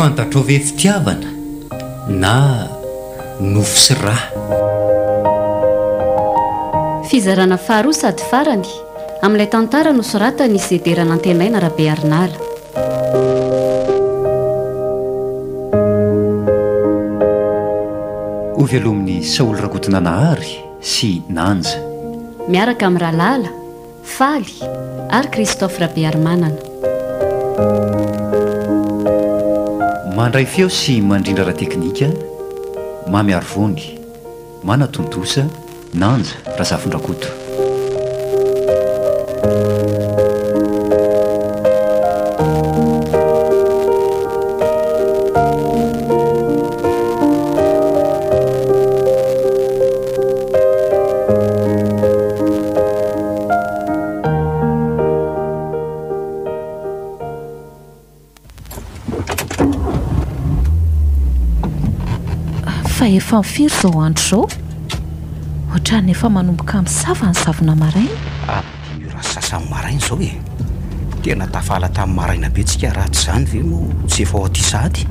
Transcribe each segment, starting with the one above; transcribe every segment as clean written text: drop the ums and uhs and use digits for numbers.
Fantatrao ve fitiavana na nofo sy rà? Fizarana faharoa sady farany amin'ilay tantara nosoratan'i Zedera Nantenaina Rabearinala. Hovelomin'i Saholy Rakotonanahary sy Nanja. Miaraka amin'i Ralala, Faly ary Christophe Rabearimanana. Mandray feo sy mandrindra ara-teknika, Mamy Arivony. Manatontosa, Nanja Razafindrakoto. Fa efa firy izao andro izao? Ohatran'ny efa manomboka misava ny zavona maraina. Amin'ny dimy ora sy sasany maraina izao e! Tena tafala tamin'ny maraina be tsika raha tsy izany ve moa tsy efa ao aty sahady?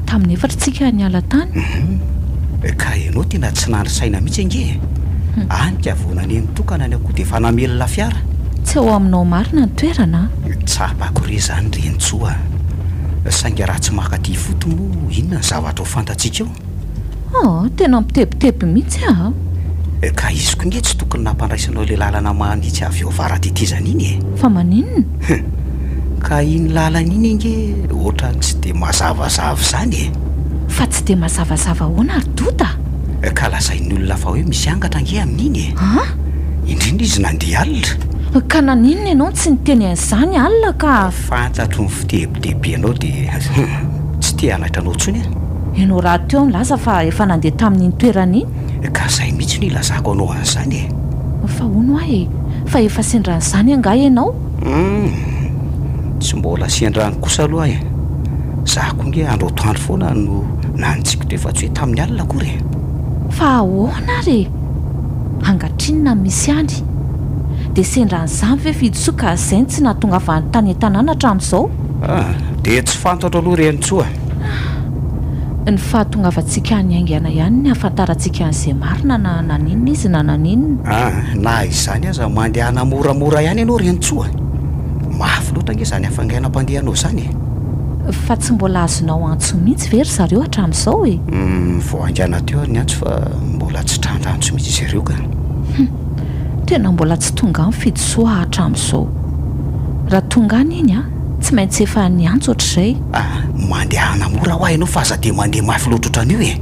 Tamin'ny efatra tsika niala tany. Hum. Ka ianao tena tsy nandry saina mihitsy ange e! Any ka vao naneno tokana ny akoho dia efa namelona fiara. Tsy ao aminao marina ny toerana an! Tsapako re izany Renintsoa a! Saingy raha tsy maka aty ifotony moa inona ny zavatra ho fantatsika eo? Aa, tena mitebiteby mihitsy aho. Ka izy koa nge tsy tokony nampandraisanao ilay lalana manitsy avy eo avara-tetezana iny e! Fa maninona? Hum! Ka iny lalana iny ange ohatran'ny tsy dia mazavazava izany e! Fa tsy dia mazavazava ahoana ry Doda? Ka lazain'ny olona fa hoe misy angatra ange amin'iny e! An? Indrindra izy nandeha alina. Ka naninona ianao no tsy niteny an'izany alina ka? Fantatro ny fitebitebenao dia hum! Tsy te hanaitra anao intsony aho. Ianao rahateo nilaza fa efa nandeha tamin'iny toerana iny. Ka izay mihitsy no ilazako anao an'izany e! Fa hono hoa e! Fa efa sendra an'izany angaha ianao? Humm! Tsy mbola sendra any kosa aloha e! Za koa nge andro atoandro foana no nanitsiako teo fa tsy hoe tamin'ny alina akory e! Fa ahoana ary e? Angatrinona no misy any? Dia sendra an'izany ve Fidisoa ka izay no tsy nahatongavany tany an-tanàna hatramin'izao? Ah! Dia tsy fantatro aloha Renintsoa a! Ny fahatongavantsika any haingana ihany ny hahafantarantsika an'izay marina na naninona izy na naninona. Ah, na izany aza mandehana moramora ihany ianao Renintsoa a! Mafy loatra ange izany hafainganam-pandehanao izany e! Fa tsy mbola azonao antso mihitsy ve ry zareo hatramin'izao e? Hum, vao haingana teo ary ny antso fa mbola tsy trandra antso mihitsy izy ireo ka. Hum, tena mbola tsy tonga any Fidisoa hatramin'izao. Raha tonga any iny an! Tsy maintsy efa niantso hatrizay. Ah, mandehana mora hoa ianao fa aza dia mandeha mafy loatra ohatran'io e!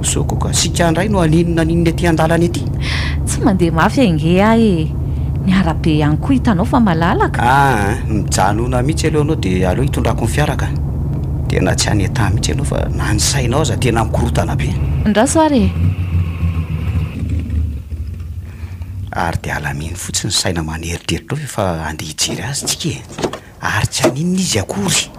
Sao koa ka isika indray no haninona haninona ety an-dalana ety? Tsy mandeha mafy ange aho e! Ny arabe ihany koa hitanao fa malalaka. Ah, mijanona mihitsy aloha ianao dia aleo hitondrako ny fiara ka! Tena tsy any état mihitsy ianao fa na ny sainao aza tena mikorontana be. Andraso ary e! Ary dia alamino fotsiny ny saina aman'eritreritrao fa efa handeha hijery azy tsika e! Ary tsy haninona izy akory.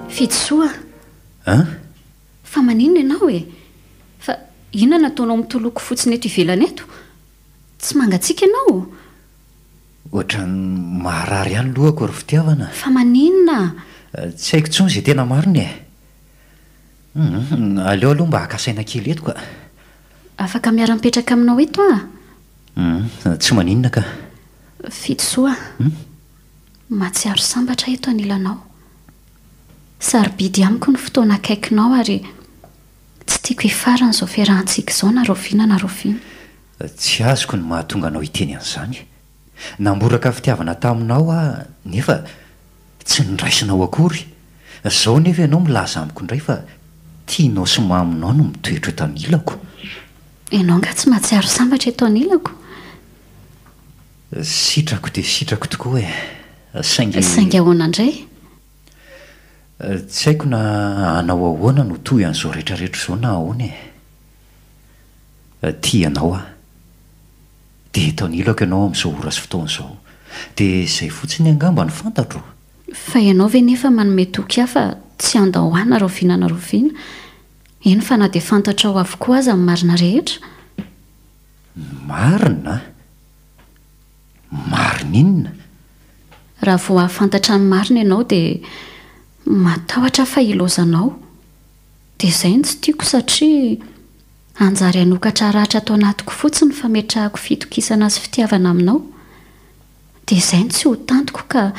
Fidisoa a! An? Fa maninona ianao e? Fa inona no ataonao mitoloko fotsiny eto ivelany eto? Tsy mangatsiaka ianao? Ohatran'ny maharary ihany lohako ry fitiavana. Fa maninona? Tsy haiko intsony izay tena marina e. Hum, aleo aloha mba haka saina kely eto ka. Afaka miara-mipetraka aminao eto aho? Hum, tsy maninona ka. Fidisoa, mahatsiaro sambatra eto anilanao. Sarobidy amiko ny fotoana akaikinao ary tsy tiako hifarana izao fiarahantsika izao na rahoviana na rahoviana. Tsy azoko ny mahatonga anao hiteny an'izany. Namboraka fitiavana taminao aho nefa tsy noraisinao akory. Izao nefa ianao milaza amiko indray fa tianao sy maminao ny mitoetra eto anilako. Ianao angaha tsy mahatsiaro sambatra eto anilako? Sitrako dia sitrako tokoa e! Saingy. Saingy ahoana indray? Tsy haiko na hanao ahoana no toy an'izao rehetra rehetra izao na ahoana e! Tia anao aho. Dia eto anilako ianao amin'izao ora sy fotoana izao. Dia izay fotsiny angamba no fantatro. Fa ianao ve nefa manome toky ahy fa tsy handao ahy na rahoviana na rahoviana? Eny fa na dia fantatrao avokoa aza ny marina rehetra? Ny marina? Marina inona? Raha vao hahafantatra ny marina ianao dia matahotra aho fa hilaozanao. Dia izay no tsy tiako satria hanjary hanokatra ratra ato anatiko fotsiny ny fametrahako fitokisana sy fitiavana aminao. Dia izay no tsy ho tantiko ka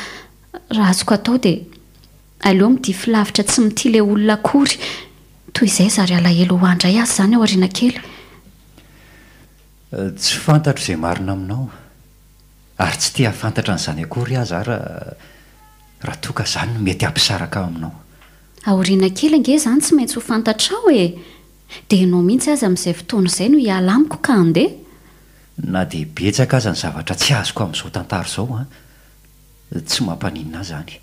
raha azoko atao dia aleo midify lavitra tsy mitia ilay olona akory toy izay zary alahelo ho ahy indray aza izany aoriana kely. Tsy fantatro izay marina aminao ary tsy te hahafantatra an'izany akory aza aho raha toa ka izany no mety hampisaraka ahy aminao. Aoriana kely ange izany tsy maintsy ho fantatrao e! Dia ianao mihitsy aza amin'izay fotoana izay no hiala amiko ka handeha. Na dia betsaka aza ny zavatra tsy azoko amin'izao tantara izao an, tsy mampaninona ahy izany.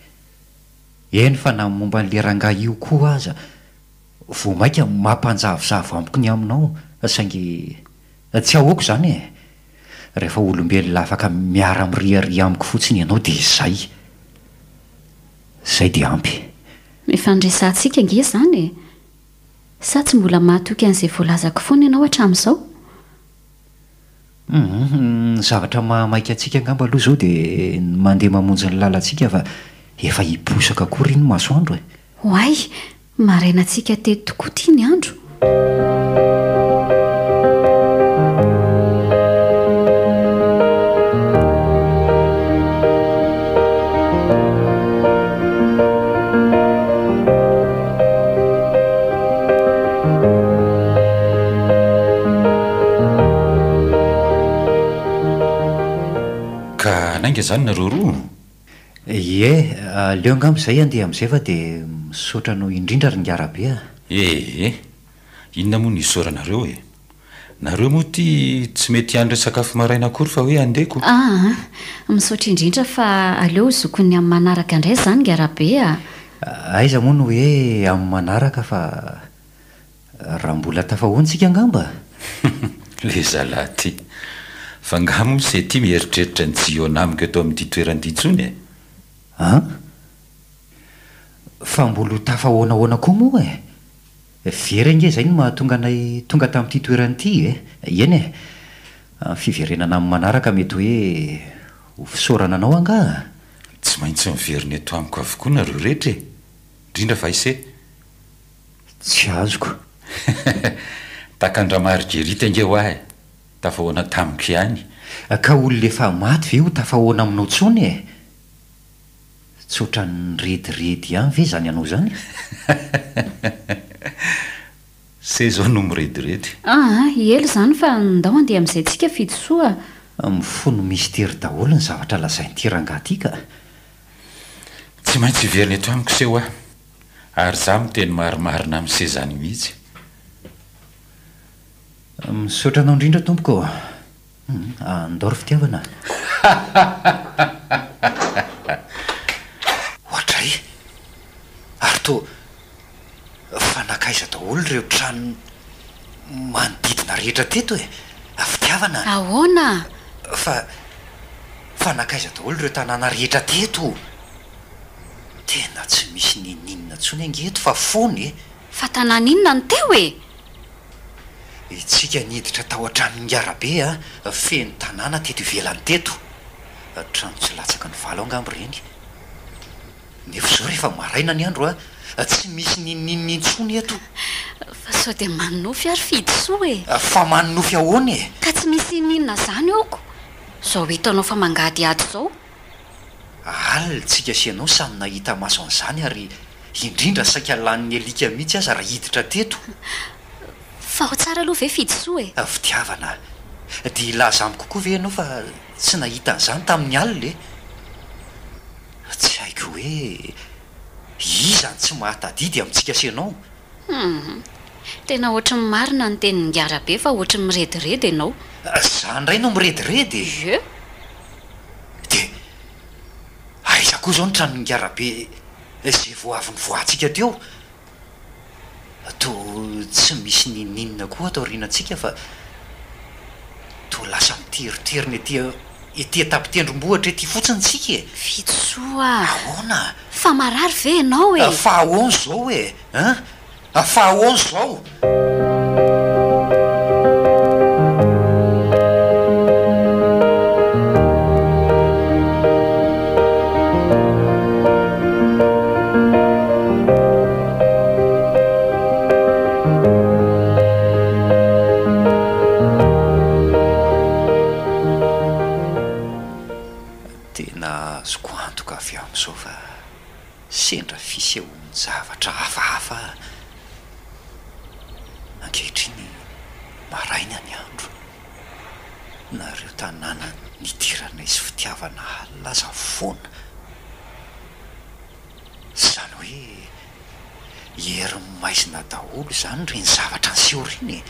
Eny fa na ny momba an'ilay rangahy io koa aza, vao mainka mampanjavozavo amiko ny aminao, saingy tsy ahoako izany e! Rehefa olombelona afaka miara-miriaria amiko fotsiny ianao dia izay. Izay dia ampy. Efa niresahantsika ange izany e! Sa tsy mbola mahatoky an'izay voalazako foana ianao hatramin'izao? Humm, ny zavatra mahamaika antsika angamba aloha izao dia ny mandeha mamonjy ny lalantsika fa efa hiposaka koa ry ny masoandro e! Oay! Maraina antsika teto tokoa ity ny andro. Ka hanainga izany nareo roa? Ie, aleo angamba izay handeha amin'izay fa dia misaotra anao indrindra ry Ngarabe a! Ee, inona moa no isaoranareo e? Nareo moa ity tsy mety hiandry sakafo maraina akory fa hoe handeha ko. Aa, misaotra indrindra fa aleo ho zokin'ny amin'ny manaraka indray izany Ngarabe a! Aiza moa no hoe amin'ny manaraka fa raha mbola tafahoana isika angamba? Le zalahy ty. Fa nga moa se ty mieritreritra ny tsy hihaona amiko eto amin'ity toerana ity intsony e? An? Fa mbola ho tafahoanahoana koa moa e? Very ange izay no mahatonga anay tonga tamin'ity toerana ity e! Eny e! Amin'ny fiverenana amin'ny manaraka mety hoe ho fisaorana anao angaha? Tsy maintsy miverina eto amiko avokoa nareo rehetra e! Indrindra fa i se. Tsy azoko. Takan-dRamarguerite ange hoa e! Tafahoana tamiko ihany. Ka olona efa maty ve ho tafahoana aminao intsony e? Tsy ohatran'ny nirediredy ihany ve izany anao izany? Se zao no mirediredy. Aa, ela izany fa ndao andeha amin'izay tsika Fidisoa a! Mifono mistery daholo ny zavatra lazain'ity rangahy ity ka! Tsy maintsy hiverina eto amiko se hoa, ary za miteny marimarina amin'i se zany mihitsy. Misaotra anao indrindra tompoko ô! Andao ry fitiavana a! Oadray! Ary toa fa nankaiza daholo ireo trano manodidina rehetra teto e? Fitiavana a! Ahoana? Fa fa nankaiza daholo ireo tanàna rehetra teto? Tena tsy misy n'inon'inona intsony ange eto fa foana e! Fa tanàna inona no teo e? Itsika niditra tao an-tranon'Ingarabe a, feno tanàna teto ivelany teto. Trano tsy latsaky ny valo angamba ireny. Nefa izao rehefa maraina ny andro a, tsy misy n'inon'inona intsony eto. Fa sao dia manonofy ary Fidisoa e? Fa manonofy ahoana e? Ka tsy misy n'inon'inona izany oko. Izao hitanao fa mangadihady izao. Alina tsika sy ianao samy nahita maso an'izany ary indrindra saika lanin'ny alika mihitsy aza raha hiditra teto. Fa ao tsara aloha ve Fidisoa e? Fitiavana a! Dia hilaza amiko koa ve ianao fa tsy nahita an'izany tamin'ny alina e? Tsy haiko hoe iza no tsy mahatadidy amintsika sy ianao? Hum. Tena ohatry ny marina ny tenin'i Ngarabe fa ohatry ny mirediredy ianao. Za indray no mirediredy e! Ie. Dia aiza koa izao ny tranon'i Ngarabe izay vao avy nivoahantsika teo? Toa tsy misy n'inon'inona koa ato aorianantsika fa toa lasa midify. Mifampiteriterina ety ety an-tampon-tendrombohitra ety fotsiny tsika e! Vitosoa a! Ahoana? Fa marary ve ianao e? Fa ahoana izao e? An? Fa ahoana izao? Tena azoko antoka avy amin'izao fa sendra fisehoan-javatra hafahafa ankehitriny maraina ny andro. Nareo tanàna nidiranay sy fitiavana alina aza foana. Izany hoe herin'ny maizina daholo izany ireny zavatra niseho ireny e!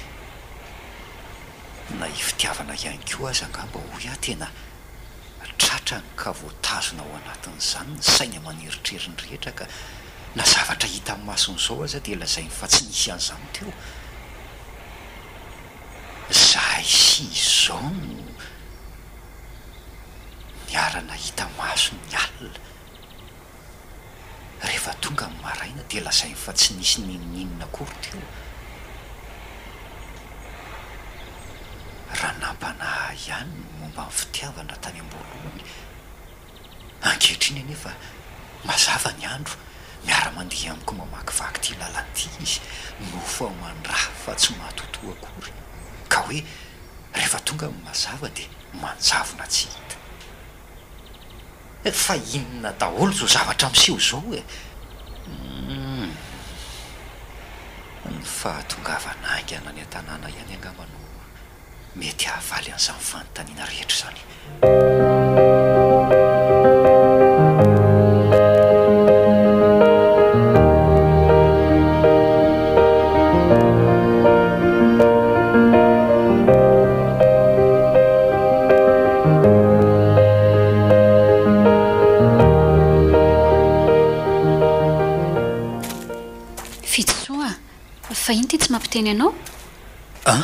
Na i fitiavana ihany koa aza angamba hoy aho tena tratrany ka voatazona ao anatin'izany ny sainy aman'eritreriny rehetra ka na zavatra hita amin'ny masony izao aza dia lazainy fa tsy nisy an'izany teo. Izahay sy izao no niara-nahita maso ny alina. Rehefa tonga ny maraina dia lazainy fa tsy nisy n'inon'inona akory teo. Raha nampanahy ahy ihany ny momba ny fitiavana tany am-boalohany, ankehitriny anefa mazava ny andro, miara-mandeha amiko mamakivaky ity lalana ity izy, nofo aman-dra fa tsy matotoa akory, ka hoe rehefa tonga ny mazava dia manjavona tsy hita. Fa inona daholo izao zavatra miseho izao e? Humm. Ny fahatongavana haingana any an-tanàna ihany angamba no mety hahavaly an'izany fanontaniana rehetra izany. Fidisoa a! Fa inona ity tsy mampiteny anao? An?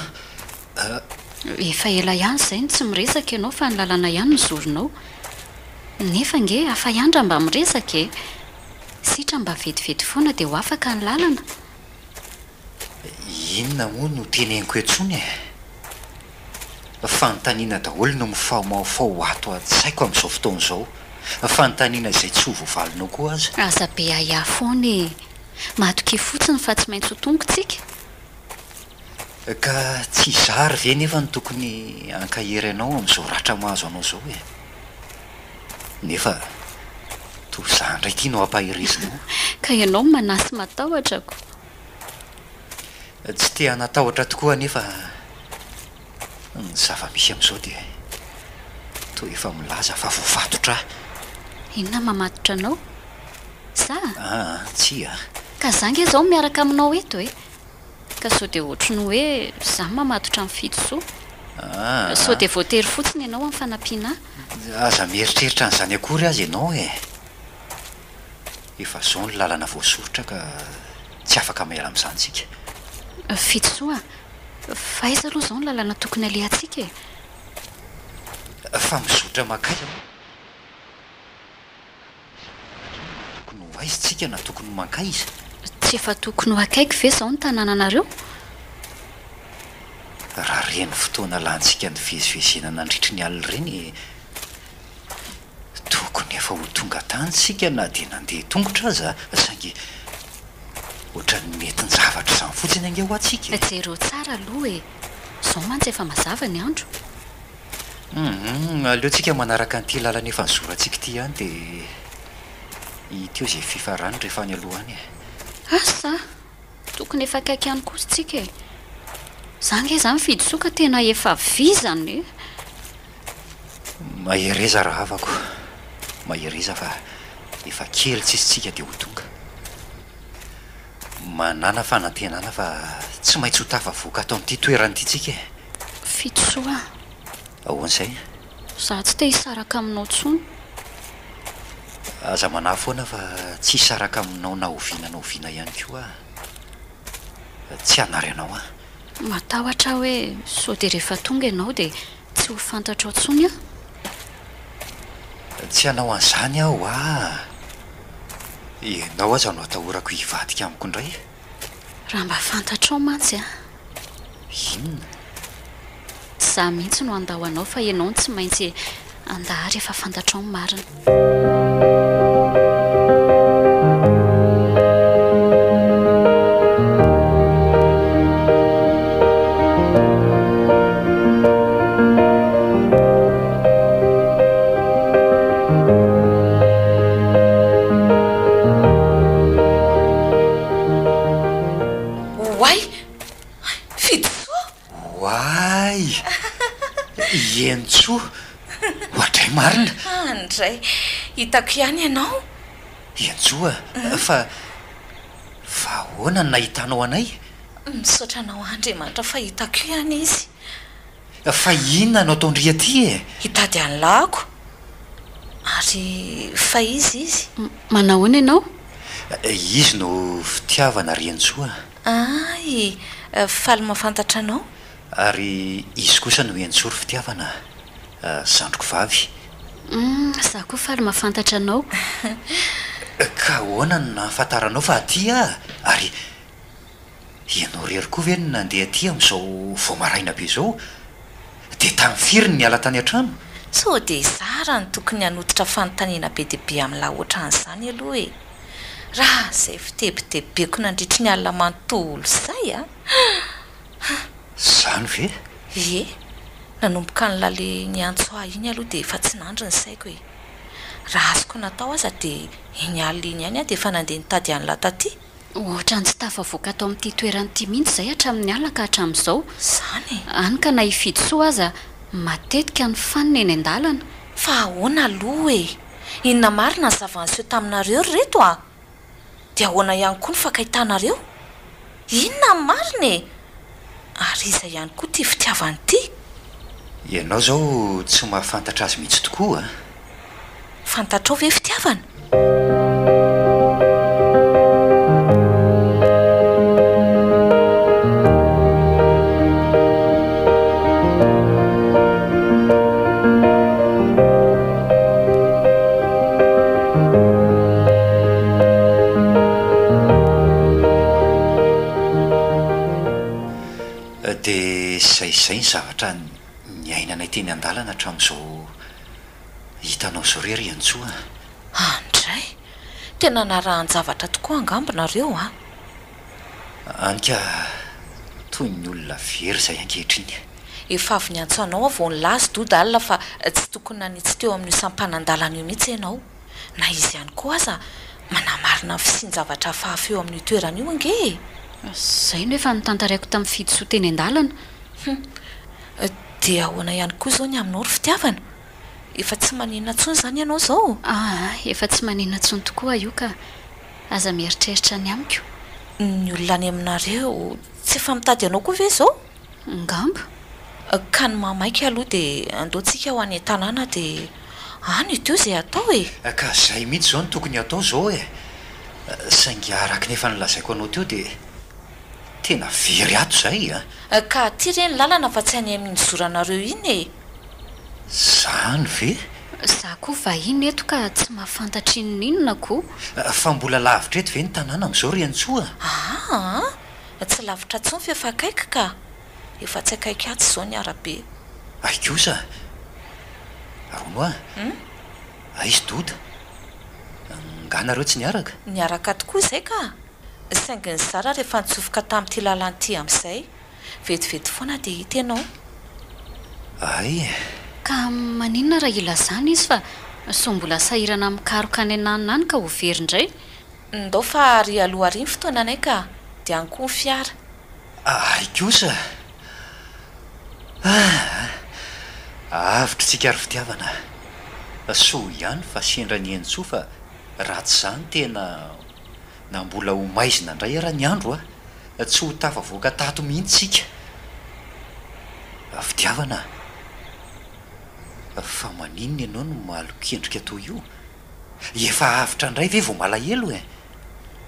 Efa ela ihany izay no tsy miresaka ianao fa ny lalana ihany no zorinao. Nefa ange hafa ihany raha mba miresaka e! Sitrany mba vetivety foana dia ho afaka ny lalana. Inona moa no teneniko intsony e? Fanontaniana daholo no mifaomaofao ato an-tsaiko amin'izao fotoana izao. Fanontaniana izay tsy ho voavalinao koa aza. Aza be ahiahy foana e! Matokia fotsiny fa tsy maintsy ho tonga tsika. Ka tsy izaho ary ve nefa no tokony hankahery anao amin'izao ratra mahazo anao izao e? Nefa toa izaho indray ity no ampaherezinao. Ka ianao no manahy sy matahotra ko. Tsy te hanatahotra tokoa anefa ny zava-misy amin'izao dia toa efa milaza fa voafatotra aho. Inona mamatotra anao? Za? Aa, tsia. Ka za nge zao miaraka aminao eto e! Ka sao dia ohatry ny hoe za mamatotra an'i Fidisoa? Aa. Sao dia voatery fotsiny ianao amin'ny fanampiana ahy? Aza mieritreritra an'izany akory aza ianao e! Efa izao ny lalana voasoritra ka tsy afaka miala amin'izany isika. Fidisoa a! Fa aiza aloha izao ny lalana tokony alehantsika e? Fa mizotra mankaiza moa? Tokony ho aiza isika na tokony ho mankaiza? Tsy efa tokony ho akaiky ve izao ny tanànanareo? Raha ireny fotoana lanintsika nivezivezena nandritry ny alina ireny, Tokony efa ho tonga tany isika na dia nandeha tongotra aza, saingy ohatran'ny nentin-javatra izany fotsiny ange ho antsika e! Jereo tsara aloha e! Izao mantsy efa mazava ny andro. Hum, aleontsika manaraka an'ity lalana efa nizorantsika ity ihany dia hita eo izay fifarany rehefa any aloha any e! Asa! Tokony efa akaiky ihany kosa tsika e! Za nge zany Fidisoa ka tena efa vizana e! Mahereza rahavako, mahereza fa efa kely tsisy tsika dia ho tonga. Manàna fanantenana fa tsy maintsy ho tafavoaka ato amin'ity toerana ity tsika e! Fidisoa a! Ahoana izay? Za tsy te hisaraka aminao tsony. Aza manahy foana fa tsy hisaraka aminao na oviana na oviana ihany koa aho. Tsy hanary anao aho. Matahotra aho hoe sao dia rehefa tonga ianao dia. Tsy ho fantatrao intsony aho. Tsy hanao an'izany aho hoa. Ianao aza no atahorako hivadika amiko indray. Raha mba fantatrao mantsy an. Inona? Tsy izaho mihitsy no handao anao fa ianao no tsy maintsy handà rehefa fantatrao ny marina. Oay! Fidisoa! Oay! Ientsoa! Oadray marina! Andray! Hitako ihany ianao! Ientsoa, fa, fa ahoana no nahitanao anay? Misaotra anao Andriamanitra fa hitako ihany izy. Fa inona no ataon-dry aty e? Hitady an'i Lahako. Ary fa iza izy? Manahoana ianao? Izy no fitiavana ry Entsoa. Ay! Faly mahafantatra anao. Ary izy kosa no Entsoa ry fitiavana, zandriko vavy. Humm, za koa faly mahafantatra anao. Ka ahoana no nahafantaranao fa aty aho? Ary Ianao irery koa ve no nandeha aty amin'izao vao maraina be izao? Dia tamin'ny firy no niala tany an-trano? Sao dia zara no tokony hanototra fanontaniana be dia be amin'lah ohatran'izany aloha e! Raha izay fitebitebeko nandritry ny alina manontolo izay a! Ha! Izany ve? Ie, nanomboka an'lah le niantso ahy iny aloha dia efa tsy nandry ny saiko e! Raha azoko natao aza dia iny alina iny ihany aho dia efa nandeha nitady an'lah taty. Ohatran'ny tsy tafavoaka ato amin'ity toerana ity mihitsy izay hatramin'ny alina ka hatramin'izao. Izany e! Hany ka na i Fidisoa aza matetika no fanina eny an-dalana. Fa ahoana aloha e? Inona marina ny zava-niseho taminareo ry reto a? Dia ahoana ihany koa ny fankahitanareo? Inona ny marina e? Ary iza ihany koa ity fitiavana ity? Ianao izao tsy mahafantatra azy mihitsy tokoa a! Fantatrao ve fitiavana? Dia izay izay ny zavatra niainanay teny an-dalana hatramin'izao Hitanao zao re ry Antsoa a! Andray! Tena narahan-javatra tokoa angamba nareo an! Any ka toy ny olona very izay ankehitriny. Efa avy niantso anao aho vao nilaza Doda alina fa tsy tokony nanitsy teo amin'io sampanan-dalana io mihitsy ianao. Na izy ihany koa aza manamarina ny fisian-javatra hafahafa eo amin'io toerana io ange e! Izay no efa notantaraiko tamin'i Fidisoa teny an-dalana. Hum. Dia ahoana ihany koa izao ny aminao ry fitiavana? Efa tsy maninona intsony izany ianao izao? Aa, efa tsy maninona intsony tokoa aho io ka. Aza mieritreritra ny amiko. Ny olona any aminareo tsy efa mitady anao koa ve izao? Angamba. Ka ny mahamaika aloha dia andao tsika ho any an-tanàna dia any io izay atao e! Ka izay mihitsy izao no tokony hatao izao e! Saingy araka ny efa nolazaiko anao teo dia Tena very ato izay a! Ka aty re ny lalana fa tsy any amin'iny zoranareo iny e! Zany ve? Za koa vahiny eto ka tsy mahafantatra inon'inona ko! Fa mbola lavitra eto ve ny tanàna amin'izao ry Antsoa? Aa! Tsy lavitra intsony fa efa akaiky ka! Efa tsy akaiky atsy izao ny arabe. Hay kosa! Ary hono hoa, aiza Doda? Nga nareo tsy niaraka? Niaraka tokoa izay ka! Saingy nizara rehefa nitsofoka tamin'ity lalana ity amin'izay. Vetivety foana dia hita ianao. Hay e! Ka maninona raha ilazana izy fa sao mbola sahirana mikaroka any ananona any ka ho very indray? Ndao fa ary aloha ary ny fotoananay ka! Dia any koa ny fiara. Hay kosa! Ah! Avotra isika ry fitiavana. Soa ihany fa sendra niantsoa fa raha tsy izany tena. Na mbola ho maizina indray ara ny andro a, tsy ho tafavoaka tato mihitsy isika. Fitiavana a! Fa maninona ianao no malok'endrika toy io? Efa avotra indray ve vao malahelo e?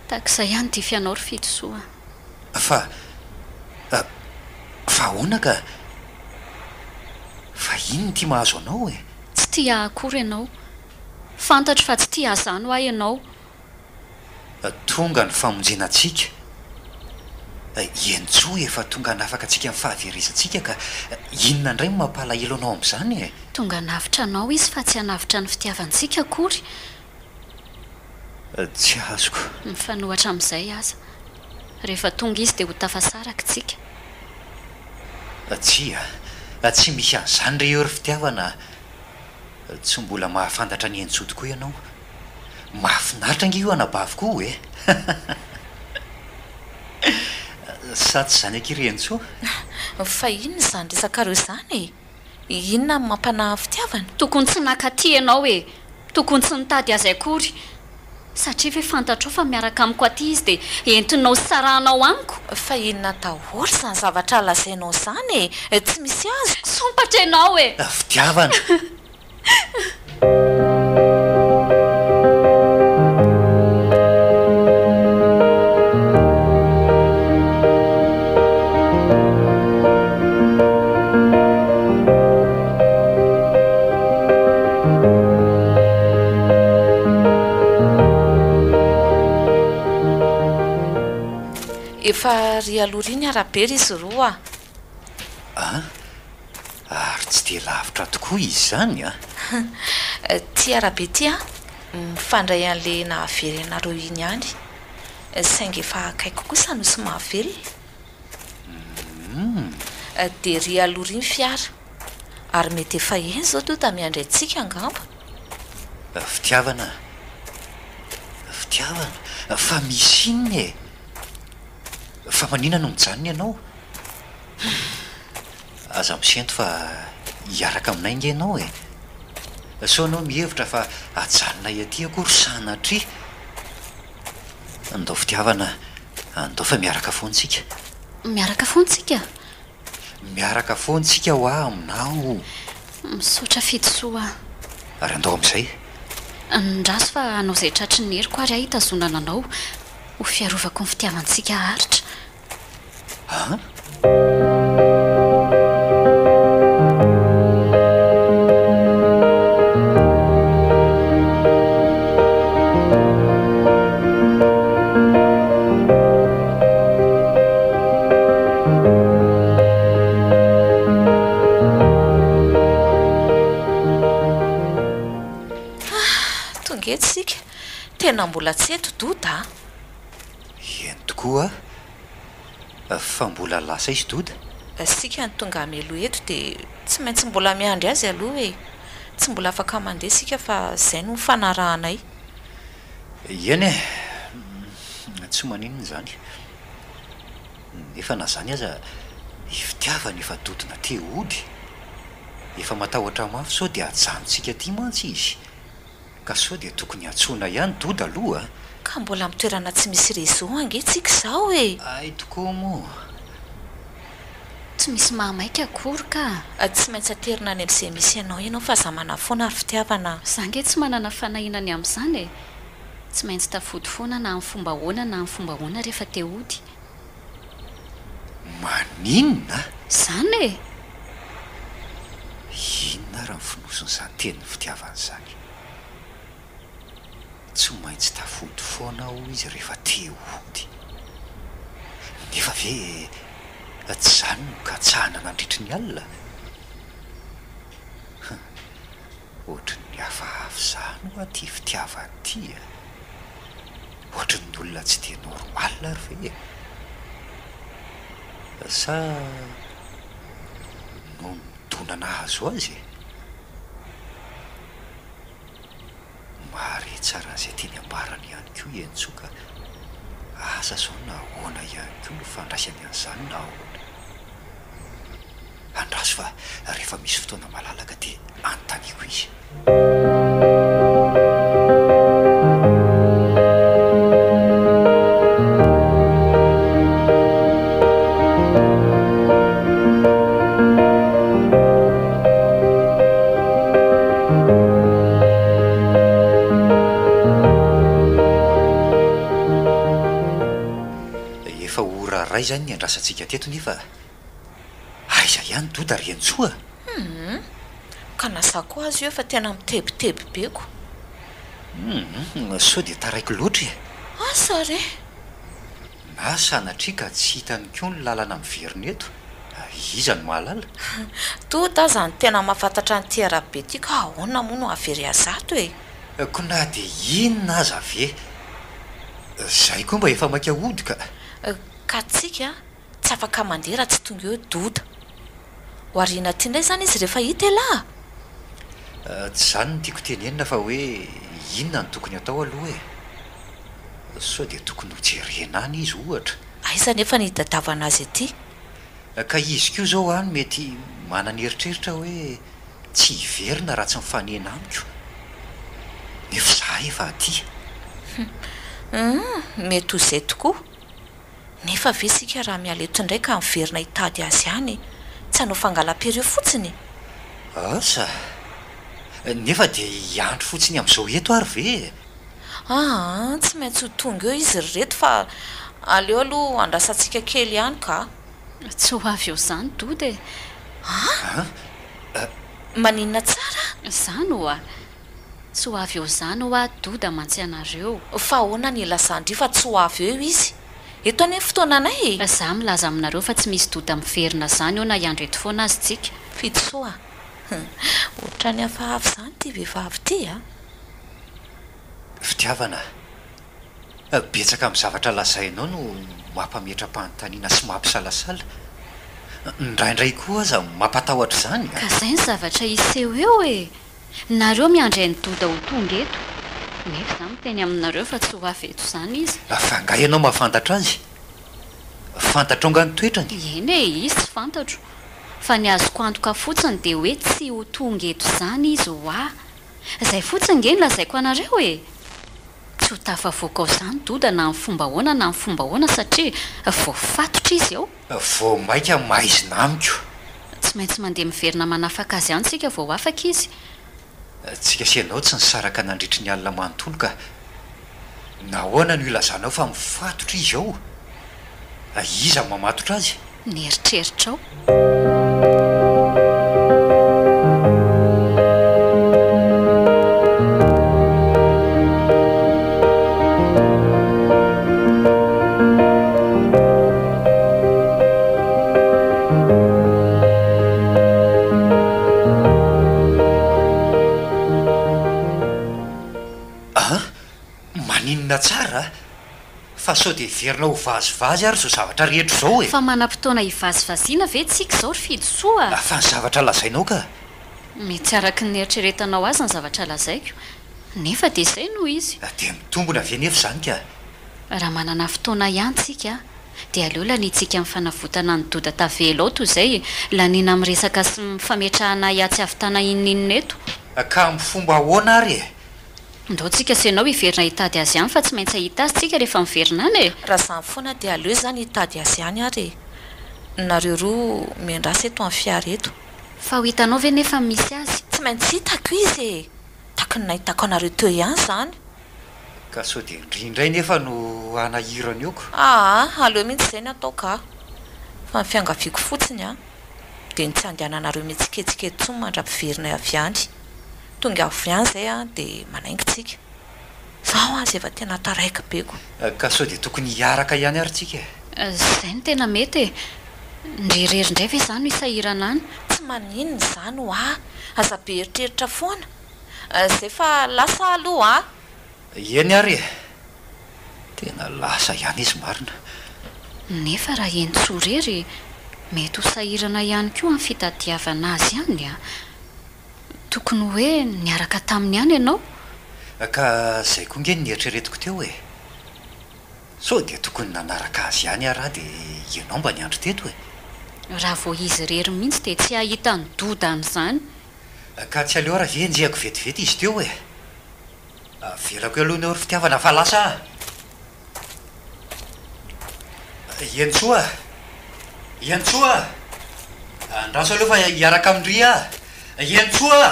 Tahaka izay ihany dify anao ry Fidisoa a! Fa, fa ahoana ka? Fa inona ity mahazo anao e? Tsy tia ahy akory ianao. Fantatro fa tsy tia ahy izany hoa ianao. Tonga ny famonjena antsika. Iantsoa efa tonga hanafaka antsika amin'ny fahaverezantsika ka inona indray no mampalahelo anao amin'izany e? Tonga hanavotra anao izy fa tsy hanavotra ny fitiavantsika akory. Tsy azoko. Mifanohatra amin'izay aza. Rehefa tonga izy dia ho tafasaraka tsika. Tsia, tsy misy an'izany re eo ry fitiavana a! Tsy mbola mahafantatra an'i Enjo tokoa ianao. Mahafinaritra ange io anabaviko io e! Sa tsy izany akia ry Enjo? Fa inona izany resakareo izany e? Inona no mampanahy ny fitiavana? Tokony tsy nakaty ianao e! Tokony tsy nitady azy akory. Satria ve fantatrao fa miaraka amiko aty izy dia entinao sy sarahanao amiko? Fa inona daholo izany zavatra lazainao izany e? Tsy misy azoko. Sompatra ianao e! Fitiavana! Efa ry aloha ry ny arabe ry izy roa a! An! Ary tsy dia lavitra tokoa izy izany an! Ity arabe ity an, mifandray an'ilay nahavery anareo iny ihany. Saingy efa akaiky kosa Nosy Mahavelona. Dia ry aloha ry ny fiara. Ary mety efa eny izao Doda miandry antsika angamba. Fitiavana Fitiavana Fa misy inona e? Fa maninona no mijanona ianao? Aza misento fa hiaraka aminay ange ianao e! Sao ianao mihevitra fa ajanonay aty akory sanatria? Andao fitiavana, andao fa miaraka foana tsika. Miaraka foana tsika? Miaraka foana tsika hoa aminao. Misaotra Fidisoa a. Ary andao amin'izay. Andraso fa hanao izay tratry ny heriko ary aho hitazonana anao ho fiarovako ny fitiavantsika haharitra. An? Tonga eto isika. Tena mbola tsy eto Doda a! Eny tokoa Fa mbola lasa izy Doda? Isika no tonga hameloha eto dia tsy maintsy mbola miandry azy aloha e! Tsy mbola afaka mandeha isika fa izay no nifanarahanay. Eny e! Tsy maninona izany. Nefa na izany aza, i Fitiavana efa dodona te hody. Efa matahotra mafy sao dia hajanontsika aty mantsy izy. Ka sao dia tokony hantsoina ihany Doda aloha a! Ka mbola amin'ny toerana tsy misy réseau ange tsika izao e! Hay tokoa moa! Tsy misy mahamaika akory ka! Tsy maintsy aterina any amin'izay misy anao ianao fa aza manahy foana ry fitiavana a! Za ange tsy manana fanahiana ny amin'izany e! Tsy maintsy tafody foana na amin'ny fomba ahoana na amin'ny fomba ahoana rehefa te hody. Maninona? Izany e! Inona ary ny fonosin'izany tenin'ny fitiavana izany? Tsy maintsy tafody foana hoy izy rehefa te hody. Nefa ve tsy izany no katsahina nandritry ny alina? Hum, ohatry ny hafahafa izany ho'a ity fitiavana ity a! Ohatry ny olona tsy dia normal ary ve e? Sa noho ny dona nahazo azy e? Mahare tsara an'izay tiany ambarany ihany koa i Enzo ka asa izao na ahoana ihany koa no fandraisany an'izany na ahoana. Andraso fa rehefa misy fotoana malalaka dia anontaniako izy. Efa ora iray izany niandrasantsika teto nefa Aiza ihany Doda ry Entsoa a! Humm. Ka na za koa aza io efa tena mitebiteby be ko. Humm. Sao dia taraiky loatra e? Asa re! Na sanatria ka tsy hitany koa ny lalana miverina eto, iza no mahalala? Doda aza no tena mahafantatra an'ity arabe ity ka ahoana moa no hahavery azy ato e? Ko na dia inona aza ve? Zay koa mba efa maika hody ka. Ka tsika tsy afaka mandeha raha tsy tonga eo Doda. Ho ariana aty indray izany izy rehefa hita elah? Tsy izany no tiako tenenina fa hoe inona no tokony atao aloha e? Sao dia tokony ho jerena any izy ohatra? Aiza anefa ny hitadiavana azy aty? Ka izy koa izao any mety manana eritreritra hoe tsy hiverina raha tsy mifanena amiko. Nefa izaho efa aty. Humm, mety ho izay tokoa. Nefa ve isika raha miala eto indray ka miverina hitady azy any, tsy hanao fangalam-pery eo fotsiny? Asa! Nefa dia hiandry fotsiny amin'izao eto ary ve e? Aa, tsy maintsy ho tonga eo izy ry reto fa aleo aloha andrasantsika kely ihany ka. Tsy ho avy eo izany Doda e! An? Maninona tsara? Izany ho'a. Tsy ho avy eo izany ho'a Doda mantsy anareo. Fa ahoana ny ilazan-dry fa tsy ho avy eo izy? Eto anie ny fotoananay e! Za milaza aminareo fa tsy misy Doda miverina izany eo na hiandry eto foana aza tsika. Fidisoa a! Ohatran'ny hafahafa izany ity vehivavy ity a! Fitiavana a! Betsaka amin'ny zavatra lazainao no mampametra-panontaniana sy mampisalasala. Indraindray koa aza mampatahotra izany a! Ka izay ny zavatra hiseho eo e! Nareo miandry an'i Doda ho tonga eto, nefa izaho miteny aminareo fa tsy ho avy eto izany izy. Fa angaha ianao mahafantatra azy? Fantatrao angaha ny toetrany? Eny e, izy tsy fantatro. Fa ny azoko antoka fotsiny dia hoe tsy ho tonga eto izany izy hoa. Izay fotsiny nge no lazaiko anareo e! Tsy ho tafavoaka ao izany Doda na amin'ny fomba ahoana na amin'ny fomba ahoana satria voafatotra izy ao. Vao mainka maizina amiko. Tsy maintsy mandeha miverina manafaka azy any tsika vao afaka izy. Tsika sy ianao tsy nisaraka nandritry ny alina manontolo ka. Nahoana no ilazanao fa mifatotra izy ao? Iza no mamatotra azy? Ny eritreritrao. An! Maninona tsara a! Fa sao dia heverina ho vazivazy ary izao zavatra rehetra izao e! Fa manam-potoana hivazivaziana ve tsika izao ry Fidisoa a! Fa ny zavatra lazainao ka! Mety araka ny nieritreretanao azy ny zavatra lazaiko, nefa dia izay no izy. Dia mitombina ve nefa izany ka? Raha manana fotoana ihany tsika dia aleo laniantsika amin'ny fanavotana an'i Doda tavela ao toy izay laniana amin'ny resaka sy fametrahana ahiahy tsy hahavitana inon'inona eto. Ka amin'ny fomba ahoana ary e? Ndao tsika sy ianao hiverina hitady azy any fa tsy maintsy hahita azy tsika rehefa miverina any e! Raha izany foana dia aleo izany hitady azy any ary e! Nareo roa miandrasa eto amin'ny fiara eto. Fa ho hitanao ve nefa ny misy azy? Tsy maintsy hitako izy e! Taky ny nahitako anareo teo ihany izany. Ka sao dia ndry indray nefa no hanahirana eo ko. Aa, aleo mihitsy izay ny atao ka! Fa ny fiangaviako fotsiny an, dia ny tsy handehananareo mihetsiketsika eto intsony mandra-piverinay avy any. Tonga avy any izay an, dia manainga tsika. Izaho aza efa tena taraiky be ko. Ka sao dia tokony hiaraka ihany ary tsika e? Izay no tena mety e! Ndry irery indray ve izaho no hisahirana any? Tsy maninona izany hoa! Aza be eritreritra foana! Zay fa lasa aloha a! Eny ary e! Tena lasa ihany izy marina. Nefa raha eny Tsorery, mety ho sahirana ihany koa amin'ny fitadiavana azy any a! Tokony hoe niaraka taminy ihany ianao? Ka zay koa nge no nieritreretiko teo e! Sao dia tokony nanaraka azy ihany aho raha dia ianao mba niandry teto e! Raha vao izy irery mihitsy dia tsy hahita an'i Doda amin'izany. Ka tsy aleo ary ve enjehako vetivety izy teo e! Avelako eo aloha ny eo ry fitiavana fa lasa aho! Iantsoa a! Iantsoa a! Andraso aloha fa hiaraka amin-dry aho! Iantsoa a!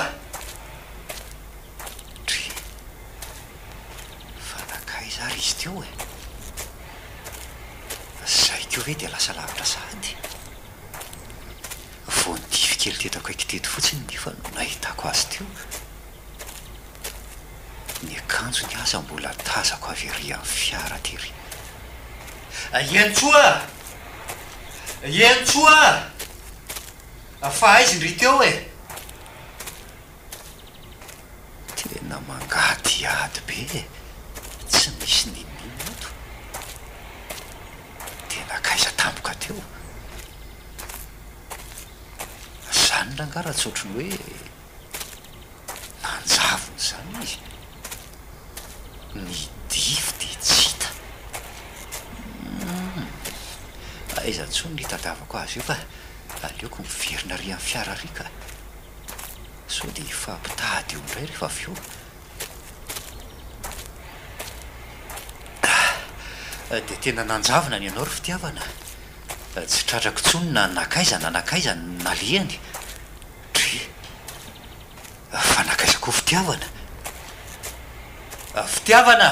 Dry! Fa nankaiza ary izy teo e? Zay koa ve dia lasa lavitra sahady? Vao nidifika. kely teto akaiky teto fotsiny nefa no nahitako azy teo. Ny akanjony aza mbola tazako avy ery amin'ny fiara tery. Henintsoa a! Henintsoa a! Fa aiza ndry teo e? Tena mangadihady be e! Tsy misy n'inon'inona ato. Dia nankaiza tampoka teo? Izany rangahy raha tsy ohatry ny hoe nanjavona izany izy. Ny dify dia tsy hita. Humm. Aiza intsony no hitadiavako azy io fa aleoko miverina ary amin'ny fiara ary ka. Sao dia hifampitady eo indray rehefa avy eo. Dia tena nanjavona ny anao ry fitiavana. Tsy tratrako intsony na nankaiza na nankaiza ny nalehany. Dry. Fa nankaiza koa fitiavana? Fitiavana!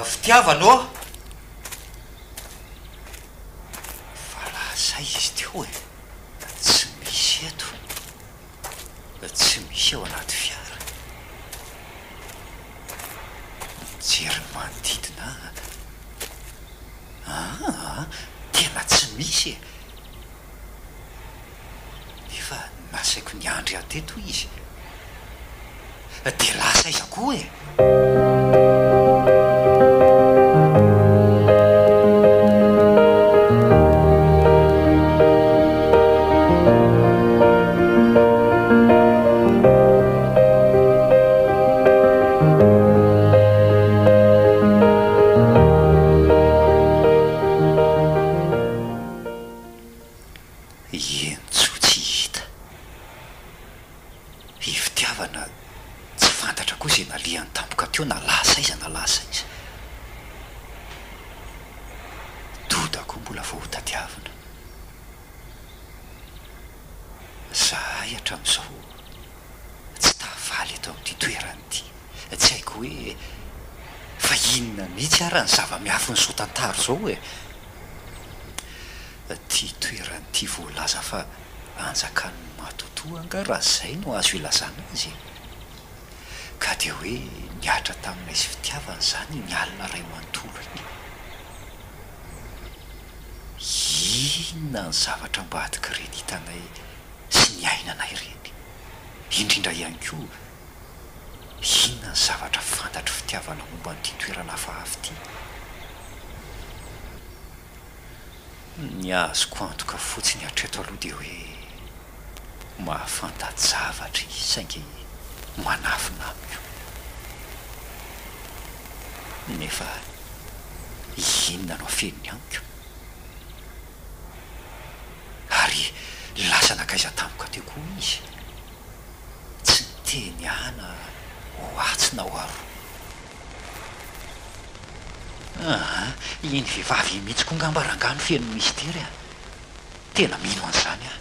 Fitiavana ô! Fa lasa aiza izy teo e? Tsy misy eto. Tsy misy ao anaty fiara. Mijery ny manodidina aho. Aa! Tena tsy misy e! Nefa nasaiko niandry ahy teto izy. Dia lasa aiza koa e? Ientsoa tsy hita. I fitiavana tsy fantatra koa izay nalehany tampoka teo na lasa aiza na lasa aiza. Doda koa mbola vao hotadiavina. Zahay hatramin'izao tsy tavaly eto amin'ity toerana ity. Tsy haiko hoe fa inona mihitsy ara ny zava-miafin'izao tantara izao e! Ity toerana ity voalaza fa anjakan'ny matotoa angaha raha izay no azo ilazana azy e! Ka dia hoe nihatra taminay sy fitiavana izany iny alina iray manontolo iny. Inona ny zavatra ambadik'ireny hitanay sy niainanay ireny? Indrindra ihany koa, inona ny zavatra fantatry fitiavana momba an'ity toerana hafahafa ity? Ny azoko antoka fotsiny hatreto aloha dia hoe mahafanta-javatra izy saingy manafina amiko. Nefa inona no afeniny amiko? Ary lasa nankaiza tampoka teo koa izy? Tsy niteny ahy na ho atsy na ho aroa. Aa, iny vehivavy iny mihitsy koa ngamba rangahy no feno mistery a! Tena mino an'izany aho.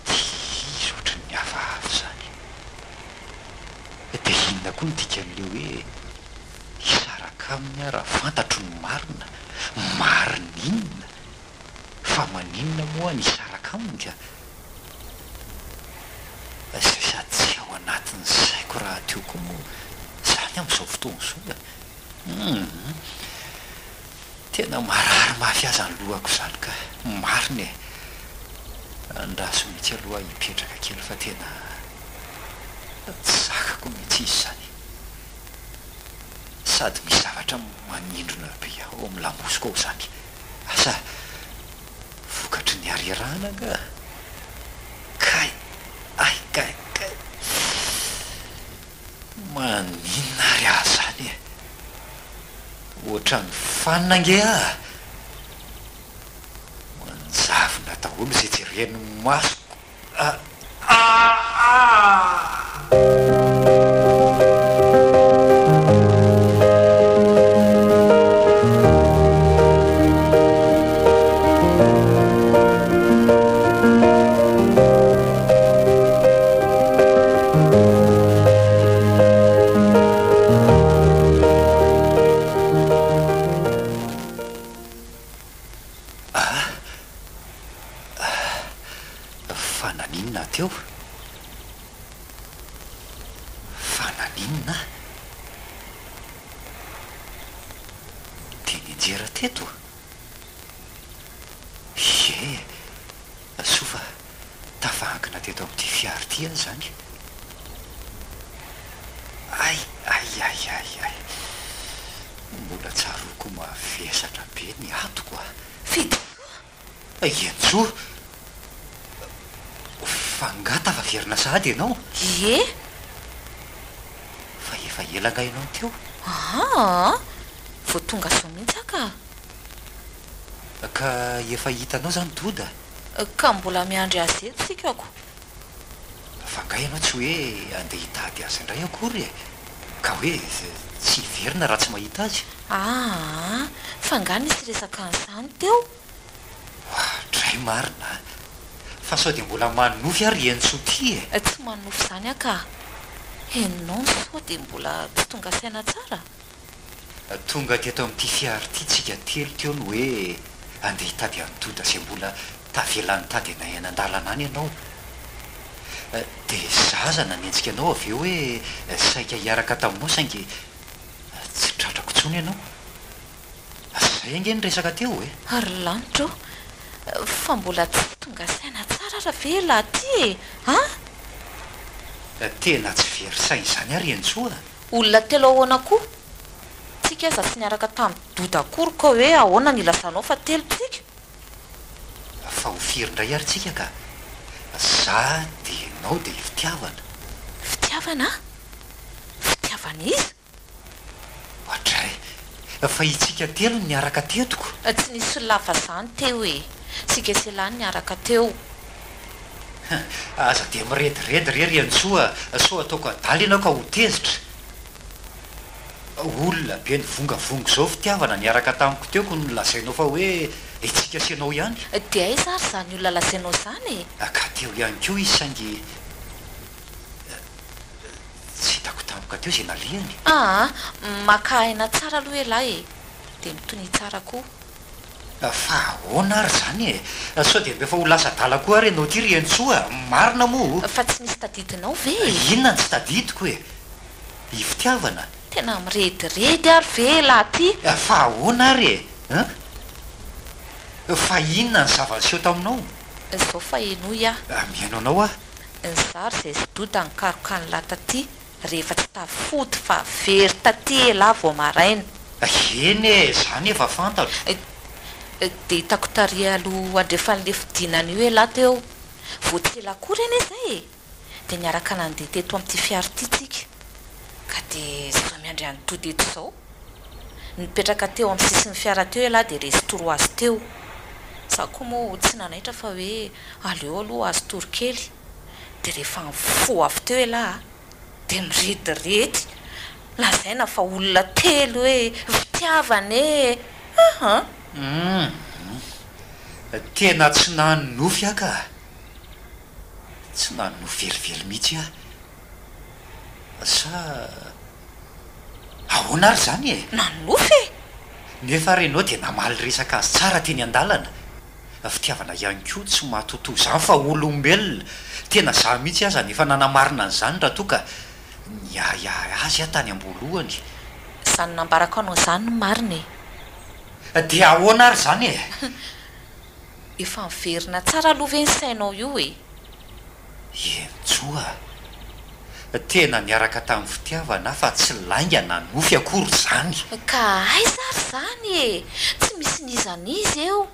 Dia izy ohatran'ny hafahafa izany. Dia inona koa no dikan'ilay hoe hisaraka aminy aho raha fantatro ny marina? Marina inona? Fa maninona moa ny hisaraka aminy ka? Izay sady tsy ao anatin'ny saiko rahateo koa moa izany amin'izao fotoana izao e! Humm! Tena marary mafy aza ny lohako izany ka! Marina e! Andraso mihitsy aloha aho hipetraka kely fa tena tsy zakako mihitsy izy izany. Sady misy zavatra manindrona be ao amin'ny lamosiko ao izany. Asa vokatry ny harerahana angaha? Kay! Ay kay kay! Maninona ary aho izany e? Ohatran'ny fanina ange aho! Manjavona daholo izay jeren'ny masoko. teo. Fa naninona aho? Dia nianjera teto? Ie, soa fa tafahankina teto amin'ity fiara ity aho izany. Ay, ay, ay, ay, ay. Mbola tsaroako mavesatra be ny atoko a! Fidisoa! Iantsoa! Fa angaha tafaverina sahady ianao? Ie! Fa efa ela angaha ianao no teo? Aa! Vao tonga izao mihitsy aho ka! Ka efa hitanao izany Doda? Ka mbola miandry azy eto isika ko! Fa angaha ianao tsy hoe andeha hitady azy indray akory e? Ka hoe tsy hiverina raha tsy mahita azy? Aa! Fa angaha nisy resaka an'izany teo? Oadray marina a! Fa sao dia mbola manonofy ary i Henintsoa ity e? Tsy manonofy izany aho ka! Henonao ny soa dia mbola tsy tonga saina tsara? Tonga teto amin'ity fiara ity tsika telo teo ny hoe andeha hitady an'i Doda izay mbola tavela nitady anay any an-dalana any ianao. Dia za aza nanenjika anao avy eo hoe saika hiaraka taminao saingy tsy tratrako intsony ianao. Zay ange ny resaka teo e! Ry lanitra ô! Fa mbola tsy tonga saina tsara ary ve elah ty e! An! Tena tsy very saina izany ary Henintsoa a! Olona telo ahoana koa? Tsika aza tsy niaraka tamin'i Doda akory ka hoe ahoana no ilazanao fa telo tsika? Fa ho firy indray ary tsika ka? Za dia ianao dia i Fitiavana. Fitiavana? Fitiavana iza? Oadray! Fa itsika telo no niaraka teto ko! Tsy nisy lava zany teo e! Tsika sy elah niaraka teo. Aza dia mirediredy re ry Antsoa a! Sao ataoko adala ianao ka ho tezitra! Olona be nivongavonga izao fitiavana niaraka tamiko teo ko no lazainao fa hoe itsika sy ianao ihany. Dia aiza ary izany olona lazainao izany e? Ka teo ihany koa izy saingy. Tsy hitako tampoka teo izay nalehany. Aa, maka aina tsara aloha elah e! Dia mitonia tsara koa. Fa ahoana ary izany e? Sao dia mba efa ho lasa adala koa ary ianao ity ry Henintsoa a! Marina moa o! Fa tsy misy tadidinao ve e? Inona no tsy tadidiko e? I fitiavana? Tena mirediredy ary ve elah ty? Fa ahoana ary e? An? Fa inona ny zava-niseho taminao? Izao fa henoy aho. Mihaino anao aho. Nzary zay sy doda nikaroka an'lah taty rehefa tsy tafody fa very taty elah vao maraina. Eny e, zany efa fantatro. Dia hitako tary aloha andrefan'le fidinana io elah teo. Vao tsy ela akory anie zay e! Dia niaraka nandeha teto amin'ity fiara ity tsika. Ka dia zao miandry an'i Doda eto izao. Nipetraka teo amin'ny sisin'ny fiara teo ialahy dia resy toro azy teo. Za koa moa tsy nanaitra fa hoe aleo aloha azo toro kely. Dia rehefa nifoha avy teo ialahy a, dia mirediredy. Lazaina fa olona telo hoe fitiavana e! Aha! Humm! Tena tsy nanonofy aho ka! Tsy nanonofy velively mihitsy aho. Sa. Ahoana ary izany e? Nanonofy e! Nefa ary ianao dia namaly resaka azy tsara teny an-dalana. Fitiavana ihany koa tsy matotoa izany fa olombelona. Tena izaho mihitsy aza no efa nanamarina an'izany raha toa ka niahiahy azy aho tany am-boalohany. Izany nambarako anao izany no marina e! Dia ahoana ary izany e? Efa miverina tsara aloha ve ny sainao io e? Henintsoa a! Tena niaraka tamin'ny fitiavana aho fa tsy lainga na nofy akory izany. Ka aiza ary izany e! Tsy misy n'iza n'iza eo.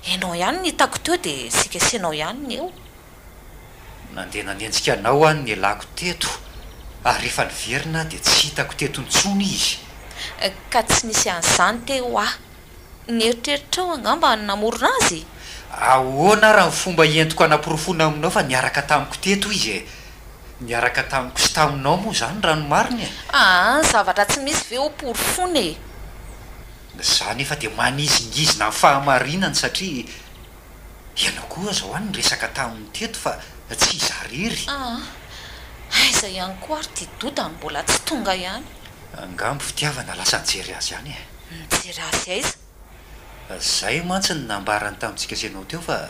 Enao ihany no hitako teo dia sika sy enao ihany ny eo. Nandeha nanenjika anao aho nialako teto ary rehefa niverina aho dia tsy hitako teto intsony izy. Ka tsy nisy an'izany teo aho. Ny eritreritrao angamba no namorona azy? Ahoana ary ny fomba entiko hanaporofoana aminao fa niaraka tamiko teto izy e? Niaraka tamiko sy taminao moa izany raha ny marina e? Aa, ny zavatra tsy misy ve ho porofoina e? Izaho anefa dia manizingizina ny fahamarinany satria ianao koa aza hoa niresaka taminy teto fa tsy izaho irery. Aa, aiza ihany koa ary ity Doda no mbola tsy tonga ihany? Angamba fitiavana lasa nijery azy ihany e. Mijery azy aiza? Zay mantsy no nambarany tamintsika sy ianao teo fa